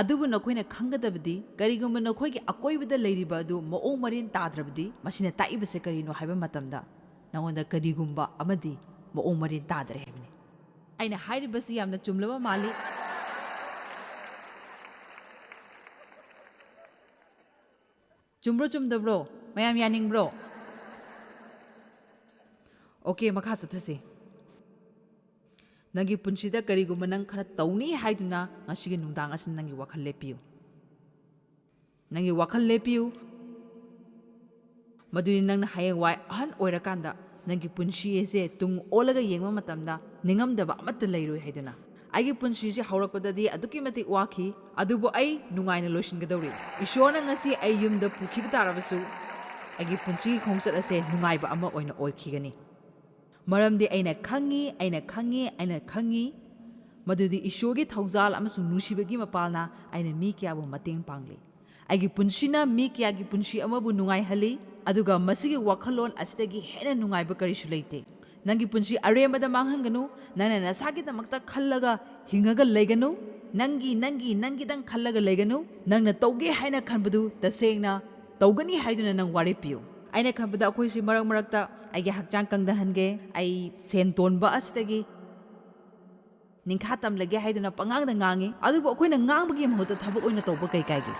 ꯑꯗꯨꯕꯨ ꯅꯈꯣꯏꯅ ꯈꯪꯒꯗꯕꯗꯤ, ꯀꯔꯤꯒꯨꯝꯕ ꯅꯈꯣꯏꯒꯤ ꯑꯀꯣꯏꯕꯗ ꯂꯩꯔꯤꯕ ꯑꯗꯨ ꯃꯑꯣꯡ ꯃꯔꯤꯟ ꯇꯥꯗ꯭ꯔꯕꯗꯤ, ꯃꯁꯤꯅ ꯇꯥꯛꯏꯕꯁꯦ ꯀꯔꯤꯅꯣ ꯍꯥꯏꯕ ꯃꯇꯝꯗ, ꯅꯉꯣꯟꯗ ꯀꯔꯤꯒꯨꯝꯕ ꯑꯃꯗꯤ ꯃꯑꯣꯡ ꯃꯔꯤꯟ ꯇꯥꯗ꯭ꯔꯦ ꯍꯥꯏꯕꯅꯤ꯫ ꯑꯩꯅ ꯍꯥꯏꯔꯤꯕꯁꯤ ꯌꯥꯝꯅ ꯆꯨꯝꯂꯕ ꯃꯥꯜꯂꯤ꯫ ꯆꯨꯝꯕ꯭ꯔꯣ ꯆꯨꯝꯗꯕ꯭ꯔꯣ? ꯃꯌꯥꯝ ꯌꯥꯅꯤꯡꯕ꯭ꯔꯣ? ꯑꯣꯀꯦ, ꯃꯈꯥ ꯆꯠꯊꯁꯤ꯫ ꯅꯪꯒꯤ ꯄꯨꯟꯁꯤꯗ ꯀꯔꯤꯒꯨꯝꯕ ꯅꯪ ꯈꯔ ꯇꯧꯅꯤ ꯍꯥꯏꯗꯨꯅ ꯉꯁꯤꯒꯤ ꯅꯨꯡꯗꯥꯡ ꯑꯁꯤꯗ ꯅꯪꯒꯤ ꯋꯥꯈꯜ ꯂꯦꯞꯄꯤꯌꯨ꯫ ꯅꯪꯒꯤ ꯋꯥꯈꯜ ꯂꯦꯞꯄꯤꯌꯨ꯫ ꯃꯗꯨꯗꯤ ꯅꯪꯅ ꯍꯌꯦꯡꯋꯥꯏ ꯑꯍꯟ ꯑꯣꯏꯔꯀꯥꯟꯗ ꯅꯪꯒꯤ ꯄꯨꯟꯁꯤ ꯑꯁꯦ ꯇꯨꯡ ꯑꯣꯜꯂꯒ ꯌꯦꯡꯕ ꯃꯇꯝꯗ ꯅꯤꯡꯉꯝꯗꯕ ꯑꯃꯠꯇ ꯂꯩꯔꯣꯏ ꯍꯥꯏꯗꯨꯅ꯫ ꯑꯩꯒꯤ ꯄꯨꯟꯁꯤꯁꯦ ꯍꯧꯔꯛꯄꯗꯗꯤ ꯑꯗꯨꯛꯀꯤ ꯃꯇꯤꯛ ꯋꯥꯈꯤ, ꯑꯗꯨꯕꯨ ꯑꯩ ꯅꯨꯡꯉꯥꯏꯅ ꯂꯣꯏꯁꯤꯟꯒꯗꯧꯔꯤ꯫ ꯏꯁꯣꯔꯅ ꯉꯁꯤ ꯑꯩ ꯌꯨꯝꯗ ꯄꯨꯈꯤꯕ ꯇꯥꯔꯕꯁꯨ, ꯑꯩꯒꯤ ꯄꯨꯟꯁꯤꯒꯤ ꯈꯣꯡꯆꯠ ꯑꯁꯦ ꯅꯨꯡꯉꯥꯏꯕ ꯑꯃ ꯑꯣꯏꯅ ꯑꯣꯏꯈꯤꯒꯅꯤ꯫ ꯃꯔꯝꯗꯤ ꯑꯩꯅ ꯈꯪꯉꯤ, ꯑꯩꯅ ꯈꯪꯉꯤ, ꯑꯩꯅ ꯈꯪꯉꯤ, ꯃꯗꯨꯗꯤ ꯏꯁꯣꯔꯒꯤ ꯊꯧꯖꯥꯜ ꯑꯃꯁꯨꯡ ꯅꯨꯡꯁꯤꯕꯒꯤ ꯃꯄꯥꯜꯅ ꯑꯩꯅ ꯃꯤ ꯀꯌꯥꯕꯨ ꯃꯇꯦꯡ ꯄꯥꯡꯂꯤ꯫ ꯑꯩꯒꯤ ꯄꯨꯟꯁꯤꯅ ꯃꯤ ꯀꯌꯥꯒꯤ ꯄꯨꯟꯁꯤ ꯑꯃꯕꯨ ꯅꯨꯡꯉꯥꯏꯍꯜꯂꯤ, ꯑꯗꯨꯒ ꯃꯁꯤꯒꯤ ꯋꯥꯈꯜꯂꯣꯟ ꯑꯁꯤꯗꯒꯤ ꯍꯦꯟꯅ ꯅꯨꯡꯉꯥꯏꯕ ꯀꯔꯤꯁꯨ ꯂꯩꯇꯦ꯫ ꯅꯪꯒꯤ ꯄꯨꯟꯁꯤ ꯑꯔꯦꯝꯕꯗ ꯃꯥꯡꯍꯟꯒꯅꯨ꯫ ꯅꯪꯅ ꯅꯁꯥꯒꯤꯗꯃꯛꯇ ꯈꯜꯂꯒ ꯍꯤꯡꯉꯒ ꯂꯩꯒꯅꯨ꯫ ꯅꯪꯒꯤ, ꯅꯪꯒꯤ, ꯅꯪꯒꯤꯗꯪ ꯈꯜꯂꯒ ꯂꯩꯒꯅꯨ꯫ ꯅꯪꯅ ꯇꯧꯒꯦ ꯍꯥꯏꯅ ꯈꯟꯕꯗꯨ ꯇꯁꯦꯡꯅ ꯇꯧꯒꯅꯤ ꯍꯥꯏꯗꯨꯅ ꯅꯪ ꯋꯥꯔꯦꯞ ꯄꯤꯌꯨ꯫ ꯑꯩꯅ ꯈꯟꯕꯗ ꯑꯩꯈꯣꯏꯁꯤ ꯃꯔꯛ ꯃꯔꯛꯇ ꯑꯩꯒꯤ ꯍꯛꯆꯥꯡ ꯀꯪꯗꯍꯟꯒꯦ, ꯑꯩ ꯁꯦꯟ ꯇꯣꯟꯕ ꯑꯁꯤꯗꯒꯤ ꯅꯤꯡꯈꯥ ꯇꯝꯂꯒꯦ ꯍꯥꯏꯗꯨꯅ ꯄꯉꯥꯡꯗ ꯉꯥꯡꯉꯤ꯫ ꯑꯗꯨꯕꯨ ꯑꯩꯈꯣꯏꯅ ꯉꯥꯡꯕꯒꯤ ꯃꯍꯨꯠꯇ ꯊꯕꯛ ꯑꯣꯏꯅ ꯇꯧꯕ ꯀꯩ ꯀꯥꯏꯒꯦ?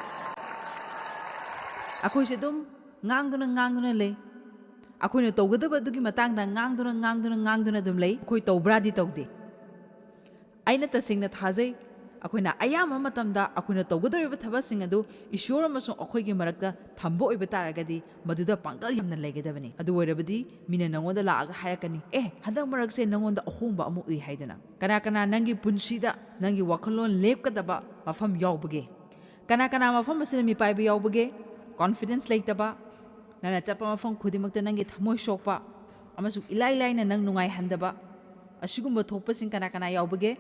ꯑꯩꯈꯣꯏꯁꯦ ꯑꯗꯨꯝ ꯉꯥꯡꯗꯨꯅ ꯉꯥꯡꯗꯨꯅ ꯂꯩ꯫ ꯑꯩꯈꯣꯏꯅ ꯇꯧꯒꯗꯕ ꯑꯗꯨꯒꯤ ꯃꯇꯥꯡꯗ ꯉꯥꯡꯗꯨꯅ ꯉꯥꯡꯗꯨꯅ ꯉꯥꯡꯗꯨꯅ ꯑꯗꯨꯝ ꯂꯩ꯫ ꯑꯩꯈꯣꯏ ꯇꯧꯕ꯭ꯔꯥꯗꯤ ꯇꯧꯗꯦ꯫ ꯑꯩꯅ ꯇꯁꯦꯡꯅ ꯊꯥꯖꯩ, ꯑꯩꯈꯣꯏꯅ ꯑꯌꯥꯝꯕ ꯃꯇꯝꯗ ꯑꯩꯈꯣꯏꯅ ꯇꯧꯒꯗꯧꯔꯤꯕ ꯊꯕꯛꯁꯤꯡ ꯑꯗꯨ ꯏꯁꯣꯔ ꯑꯃꯁꯨꯡ ꯑꯩꯈꯣꯏꯒꯤ ꯃꯔꯛꯇ ꯊꯝꯕ ꯑꯣꯏꯕ ꯇꯥꯔꯒꯗꯤ, ꯃꯗꯨꯗ ꯄꯥꯡꯒꯜ ꯌꯥꯝꯅ ꯂꯩꯒꯗꯕꯅꯤ꯫ ꯑꯗꯨ ꯑꯣꯏꯔꯕꯗꯤ ꯃꯤꯅ ꯅꯉꯣꯟꯗ ꯂꯥꯛꯑꯒ ꯍꯥꯏꯔꯛꯀꯅꯤ, "ꯑꯦ, ꯍꯟꯗꯛ ꯃꯔꯛꯁꯦ ꯅꯉꯣꯟꯗ ꯑꯍꯣꯡꯕ ꯑꯃ ꯎꯏ" ꯍꯥꯏꯗꯨꯅ꯫ ꯀꯅꯥ ꯀꯅꯥ ꯅꯪꯒꯤ ꯄꯨꯟꯁꯤꯗ ꯅꯪꯒꯤ ꯋꯥꯈꯜꯂꯣꯟ ꯂꯦꯞꯀꯗꯕ ꯃꯐꯝ ꯌꯥꯎꯕꯒꯦ? ꯀꯅꯥ ꯀꯅꯥ ꯃꯐꯝ ꯑꯁꯤꯗ ꯃꯤꯄꯥꯏꯕ ꯌꯥꯎꯕꯒꯦ? ꯀꯣꯟꯐꯤꯗꯦꯟꯁ ꯂꯩꯇꯕ, ꯅꯪꯅ ꯆꯠꯄ ꯃꯐꯝ ꯈꯨꯗꯤꯡꯃꯛꯇ ꯅꯪꯒꯤ ꯊꯃꯣꯏ ꯁꯣꯛꯄ, ꯑꯃꯁꯨꯡ ꯏꯂꯥꯏ ꯂꯥꯏꯅ ꯅꯪ ꯅꯨꯡꯉꯥꯏꯍꯟꯗꯕ, ꯑꯁꯤꯒꯨꯝꯕ ꯊꯣꯛꯄꯁꯤꯡ ꯀꯅꯥ ꯀꯅꯥ ꯌꯥꯎꯕꯒꯦ?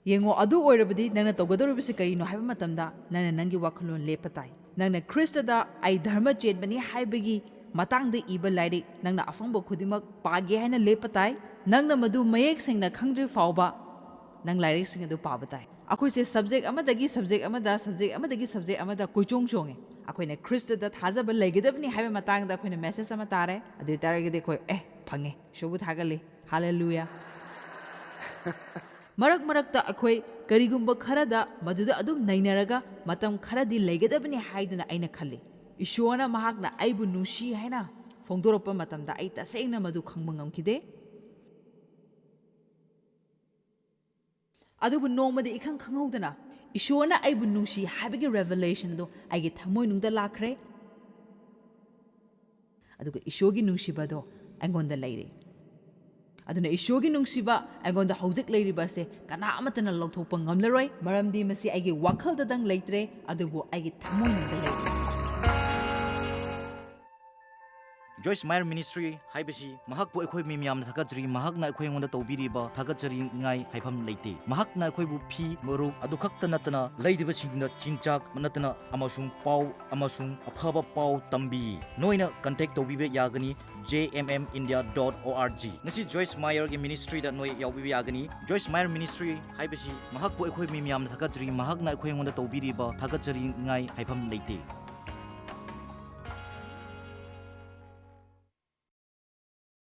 ꯌꯦꯡꯉꯣ, ꯑꯗꯨ ꯑꯣꯏꯔꯕꯗꯤ ꯅꯪꯅ ꯇꯧꯒꯗꯧꯔꯤꯕꯁꯤ ꯀꯔꯤꯅꯣ ꯍꯥꯏꯕ ꯃꯇꯝꯗ, ꯅꯪꯅ ꯅꯪꯒꯤ ꯋꯥꯈꯜꯂꯣꯟ ꯂꯦꯞꯄ ꯇꯥꯏ꯫ ꯅꯪꯅ ꯈ꯭ꯔꯤꯁꯇꯗ "ꯑꯩ ꯙꯔꯃ ꯆꯦꯟꯕꯅꯤ" ꯍꯥꯏꯕꯒꯤ ꯃꯇꯥꯡꯗ ꯏꯕ ꯂꯥꯏꯔꯤꯛ ꯅꯪꯅ ꯑꯐꯪꯕ ꯈꯨꯗꯤꯡꯃꯛ ꯄꯥꯒꯦ ꯍꯥꯏꯅ ꯂꯦꯞꯄ ꯇꯥꯏ꯫ ꯅꯪꯅ ꯃꯗꯨ ꯃꯌꯦꯛ ꯁꯦꯡꯅ ꯈꯪꯗ꯭ꯔꯤ ꯐꯥꯎꯕ ꯅꯪ ꯂꯥꯏꯔꯤꯛꯁꯤꯡ ꯑꯗꯨ ꯄꯥꯕ ꯇꯥꯏ꯫ ꯑꯩꯈꯣꯏꯁꯦ ꯁꯕꯖꯦꯛ ꯑꯃꯗꯒꯤ ꯁꯕꯖꯦꯛ ꯑꯃꯗ, ꯁꯕꯖꯦꯛ ꯑꯃꯗꯒꯤ ꯁꯕꯖꯦꯛ ꯑꯃꯗ ꯀꯣꯏꯆꯣꯡ ꯆꯣꯡꯉꯦ꯫ ꯑꯩꯈꯣꯏꯅ ꯈ꯭ꯔꯤꯁꯇꯗ ꯊꯥꯖꯕ ꯂꯩꯒꯗꯕꯅꯤ ꯍꯥꯏꯕ ꯃꯇꯥꯡꯗ ꯑꯩꯈꯣꯏꯅ ꯃꯦꯁꯦꯖ ꯑꯃ ꯇꯥꯔꯦ꯫ ꯑꯗꯨ ꯑꯣꯏ ꯇꯥꯔꯒꯗꯤ ꯑꯩꯈꯣꯏ, "ꯑꯦ, ꯐꯪꯉꯦ, ꯏꯁꯣꯔꯕꯨ ꯊꯥꯒꯠꯂꯤ, ꯍꯥꯂꯦꯂꯨꯌꯥ!" ꯃꯔꯛ ꯃꯔꯛꯇ ꯑꯩꯈꯣꯏ ꯀꯔꯤꯒꯨꯝꯕ ꯈꯔꯗ ꯃꯗꯨꯗ ꯑꯗꯨꯝ ꯅꯩꯅꯔꯒ ꯃꯇꯝ ꯈꯔꯗꯤ ꯂꯩꯒꯗꯕꯅꯤ ꯍꯥꯏꯗꯨꯅ ꯑꯩꯅ ꯈꯜꯂꯤ꯫ ꯏꯁꯣꯔꯅ ꯃꯍꯥꯛꯅ ꯑꯩꯕꯨ ꯅꯨꯡꯁꯤ ꯍꯥꯏꯅ ꯐꯣꯡꯗꯣꯔꯛꯄ ꯃꯇꯝꯗ ꯑꯩ ꯇꯁꯦꯡꯅ ꯃꯗꯨ ꯈꯪꯕ ꯉꯝꯈꯤꯗꯦ꯫ ꯑꯗꯨꯕꯨ ꯅꯣꯡꯃꯗꯤ ꯏꯈꯪ ꯈꯪꯍꯧꯗꯅ ꯏꯁꯣꯔꯅ ꯑꯩꯕꯨ ꯅꯨꯡꯁꯤ ꯍꯥꯏꯕꯒꯤ ꯔꯦꯚꯦꯂꯦꯁꯟ ꯑꯗꯨ ꯑꯩꯒꯤ ꯊꯃꯣꯏꯅꯨꯡꯗ ꯂꯥꯛꯈ꯭ꯔꯦ꯫ ꯑꯗꯨꯒ ꯏꯁꯣꯔꯒꯤ ꯅꯨꯡꯁꯤꯕꯗꯣ ꯑꯩꯉꯣꯟꯗ ꯂꯩꯔꯦ꯫ ꯑꯗꯨꯅ ꯏꯁꯣꯔꯒꯤ ꯅꯨꯡꯁꯤꯕ ꯑꯩꯉꯣꯟꯗ ꯍꯧꯖꯤꯛ ꯂꯩꯔꯤꯕ ꯑꯁꯦ ꯀꯅꯥ ꯑꯃꯠꯇꯅ ꯂꯧꯊꯣꯛꯄ ꯉꯝꯂꯔꯣꯏ, ꯃꯔꯝꯗꯤ ꯃꯁꯤ ꯑꯩꯒꯤ ꯋꯥꯈꯜꯗꯗꯪ ꯂꯩꯇ꯭ꯔꯦ, ꯑꯗꯨꯕꯨ ꯑꯩꯒꯤ ꯊꯃꯣꯏꯅꯨꯡꯗ ꯂꯩꯔꯦ꯫ ꯖꯣꯏꯁ ꯃꯥꯌꯔ ꯃꯤꯅꯤꯁꯇ꯭ꯔꯤ ꯍꯥꯏꯕꯁꯤ ꯃꯍꯥꯛꯄꯨ ꯑꯩꯈꯣꯏ ꯃꯤ ꯃꯌꯥꯝꯅ ꯊꯥꯒꯠꯆꯔꯤ꯫ ꯃꯍꯥꯛꯅ ꯑꯩꯈꯣꯏ ꯑꯩꯉꯣꯟꯗ ꯇꯧꯕꯤꯔꯤꯕ ꯊꯥꯒꯠꯆꯔꯤꯉꯥꯏ ꯍꯥꯏꯐꯝ ꯂꯩꯇꯦ꯫ ꯃꯍꯥꯛꯅ ꯑꯩꯈꯣꯏꯕꯨ ꯐꯤ ꯃꯔꯨꯞ ꯑꯗꯨ ꯈꯛꯇ ꯅꯠꯇꯅ ꯂꯩꯔꯤꯕꯁꯤꯡꯗ ꯆꯤꯟꯖꯥꯛ ꯅꯠꯇꯅ ꯑꯃꯁꯨꯡ ꯄꯥꯎ ꯑꯃꯁꯨꯡ ꯑꯐꯕ ꯄꯥꯎ ꯇꯝꯕꯤ꯫ ꯅꯣꯏꯅ ꯀꯟꯇꯦꯛ ꯇꯧꯕꯤꯕ ꯌꯥꯒꯅꯤ j m m india dot o r g꯫ ꯉꯁꯤ ꯖꯣꯏꯁ ꯃꯥꯌꯔꯒꯤ ꯃꯤꯅꯤꯁꯇ꯭ꯔꯤꯗ ꯅꯣꯏ ꯌꯥꯎꯕꯤꯕ ꯌꯥꯒꯅꯤ꯫ ꯖꯣꯏꯁ ꯃꯥꯌꯔ ꯃꯤꯅꯤꯁꯇ꯭ꯔꯤ ꯍꯥꯏꯕꯁꯤ ꯃꯍꯥꯛꯄꯨ ꯑꯩꯈꯣꯏ ꯃꯤ ꯃꯌꯥꯝꯅ ꯊꯥꯒꯠꯆꯔꯤ꯫ ꯃꯍꯥꯛꯅ ꯑꯩꯈꯣꯏ ꯑꯩꯉꯣꯟꯗ ꯇꯧꯕꯤꯔꯤꯕ ꯊꯥꯒꯠꯆꯔꯤꯉꯥꯏ ꯍꯥꯏꯐꯝ ꯂꯩꯇꯦ꯫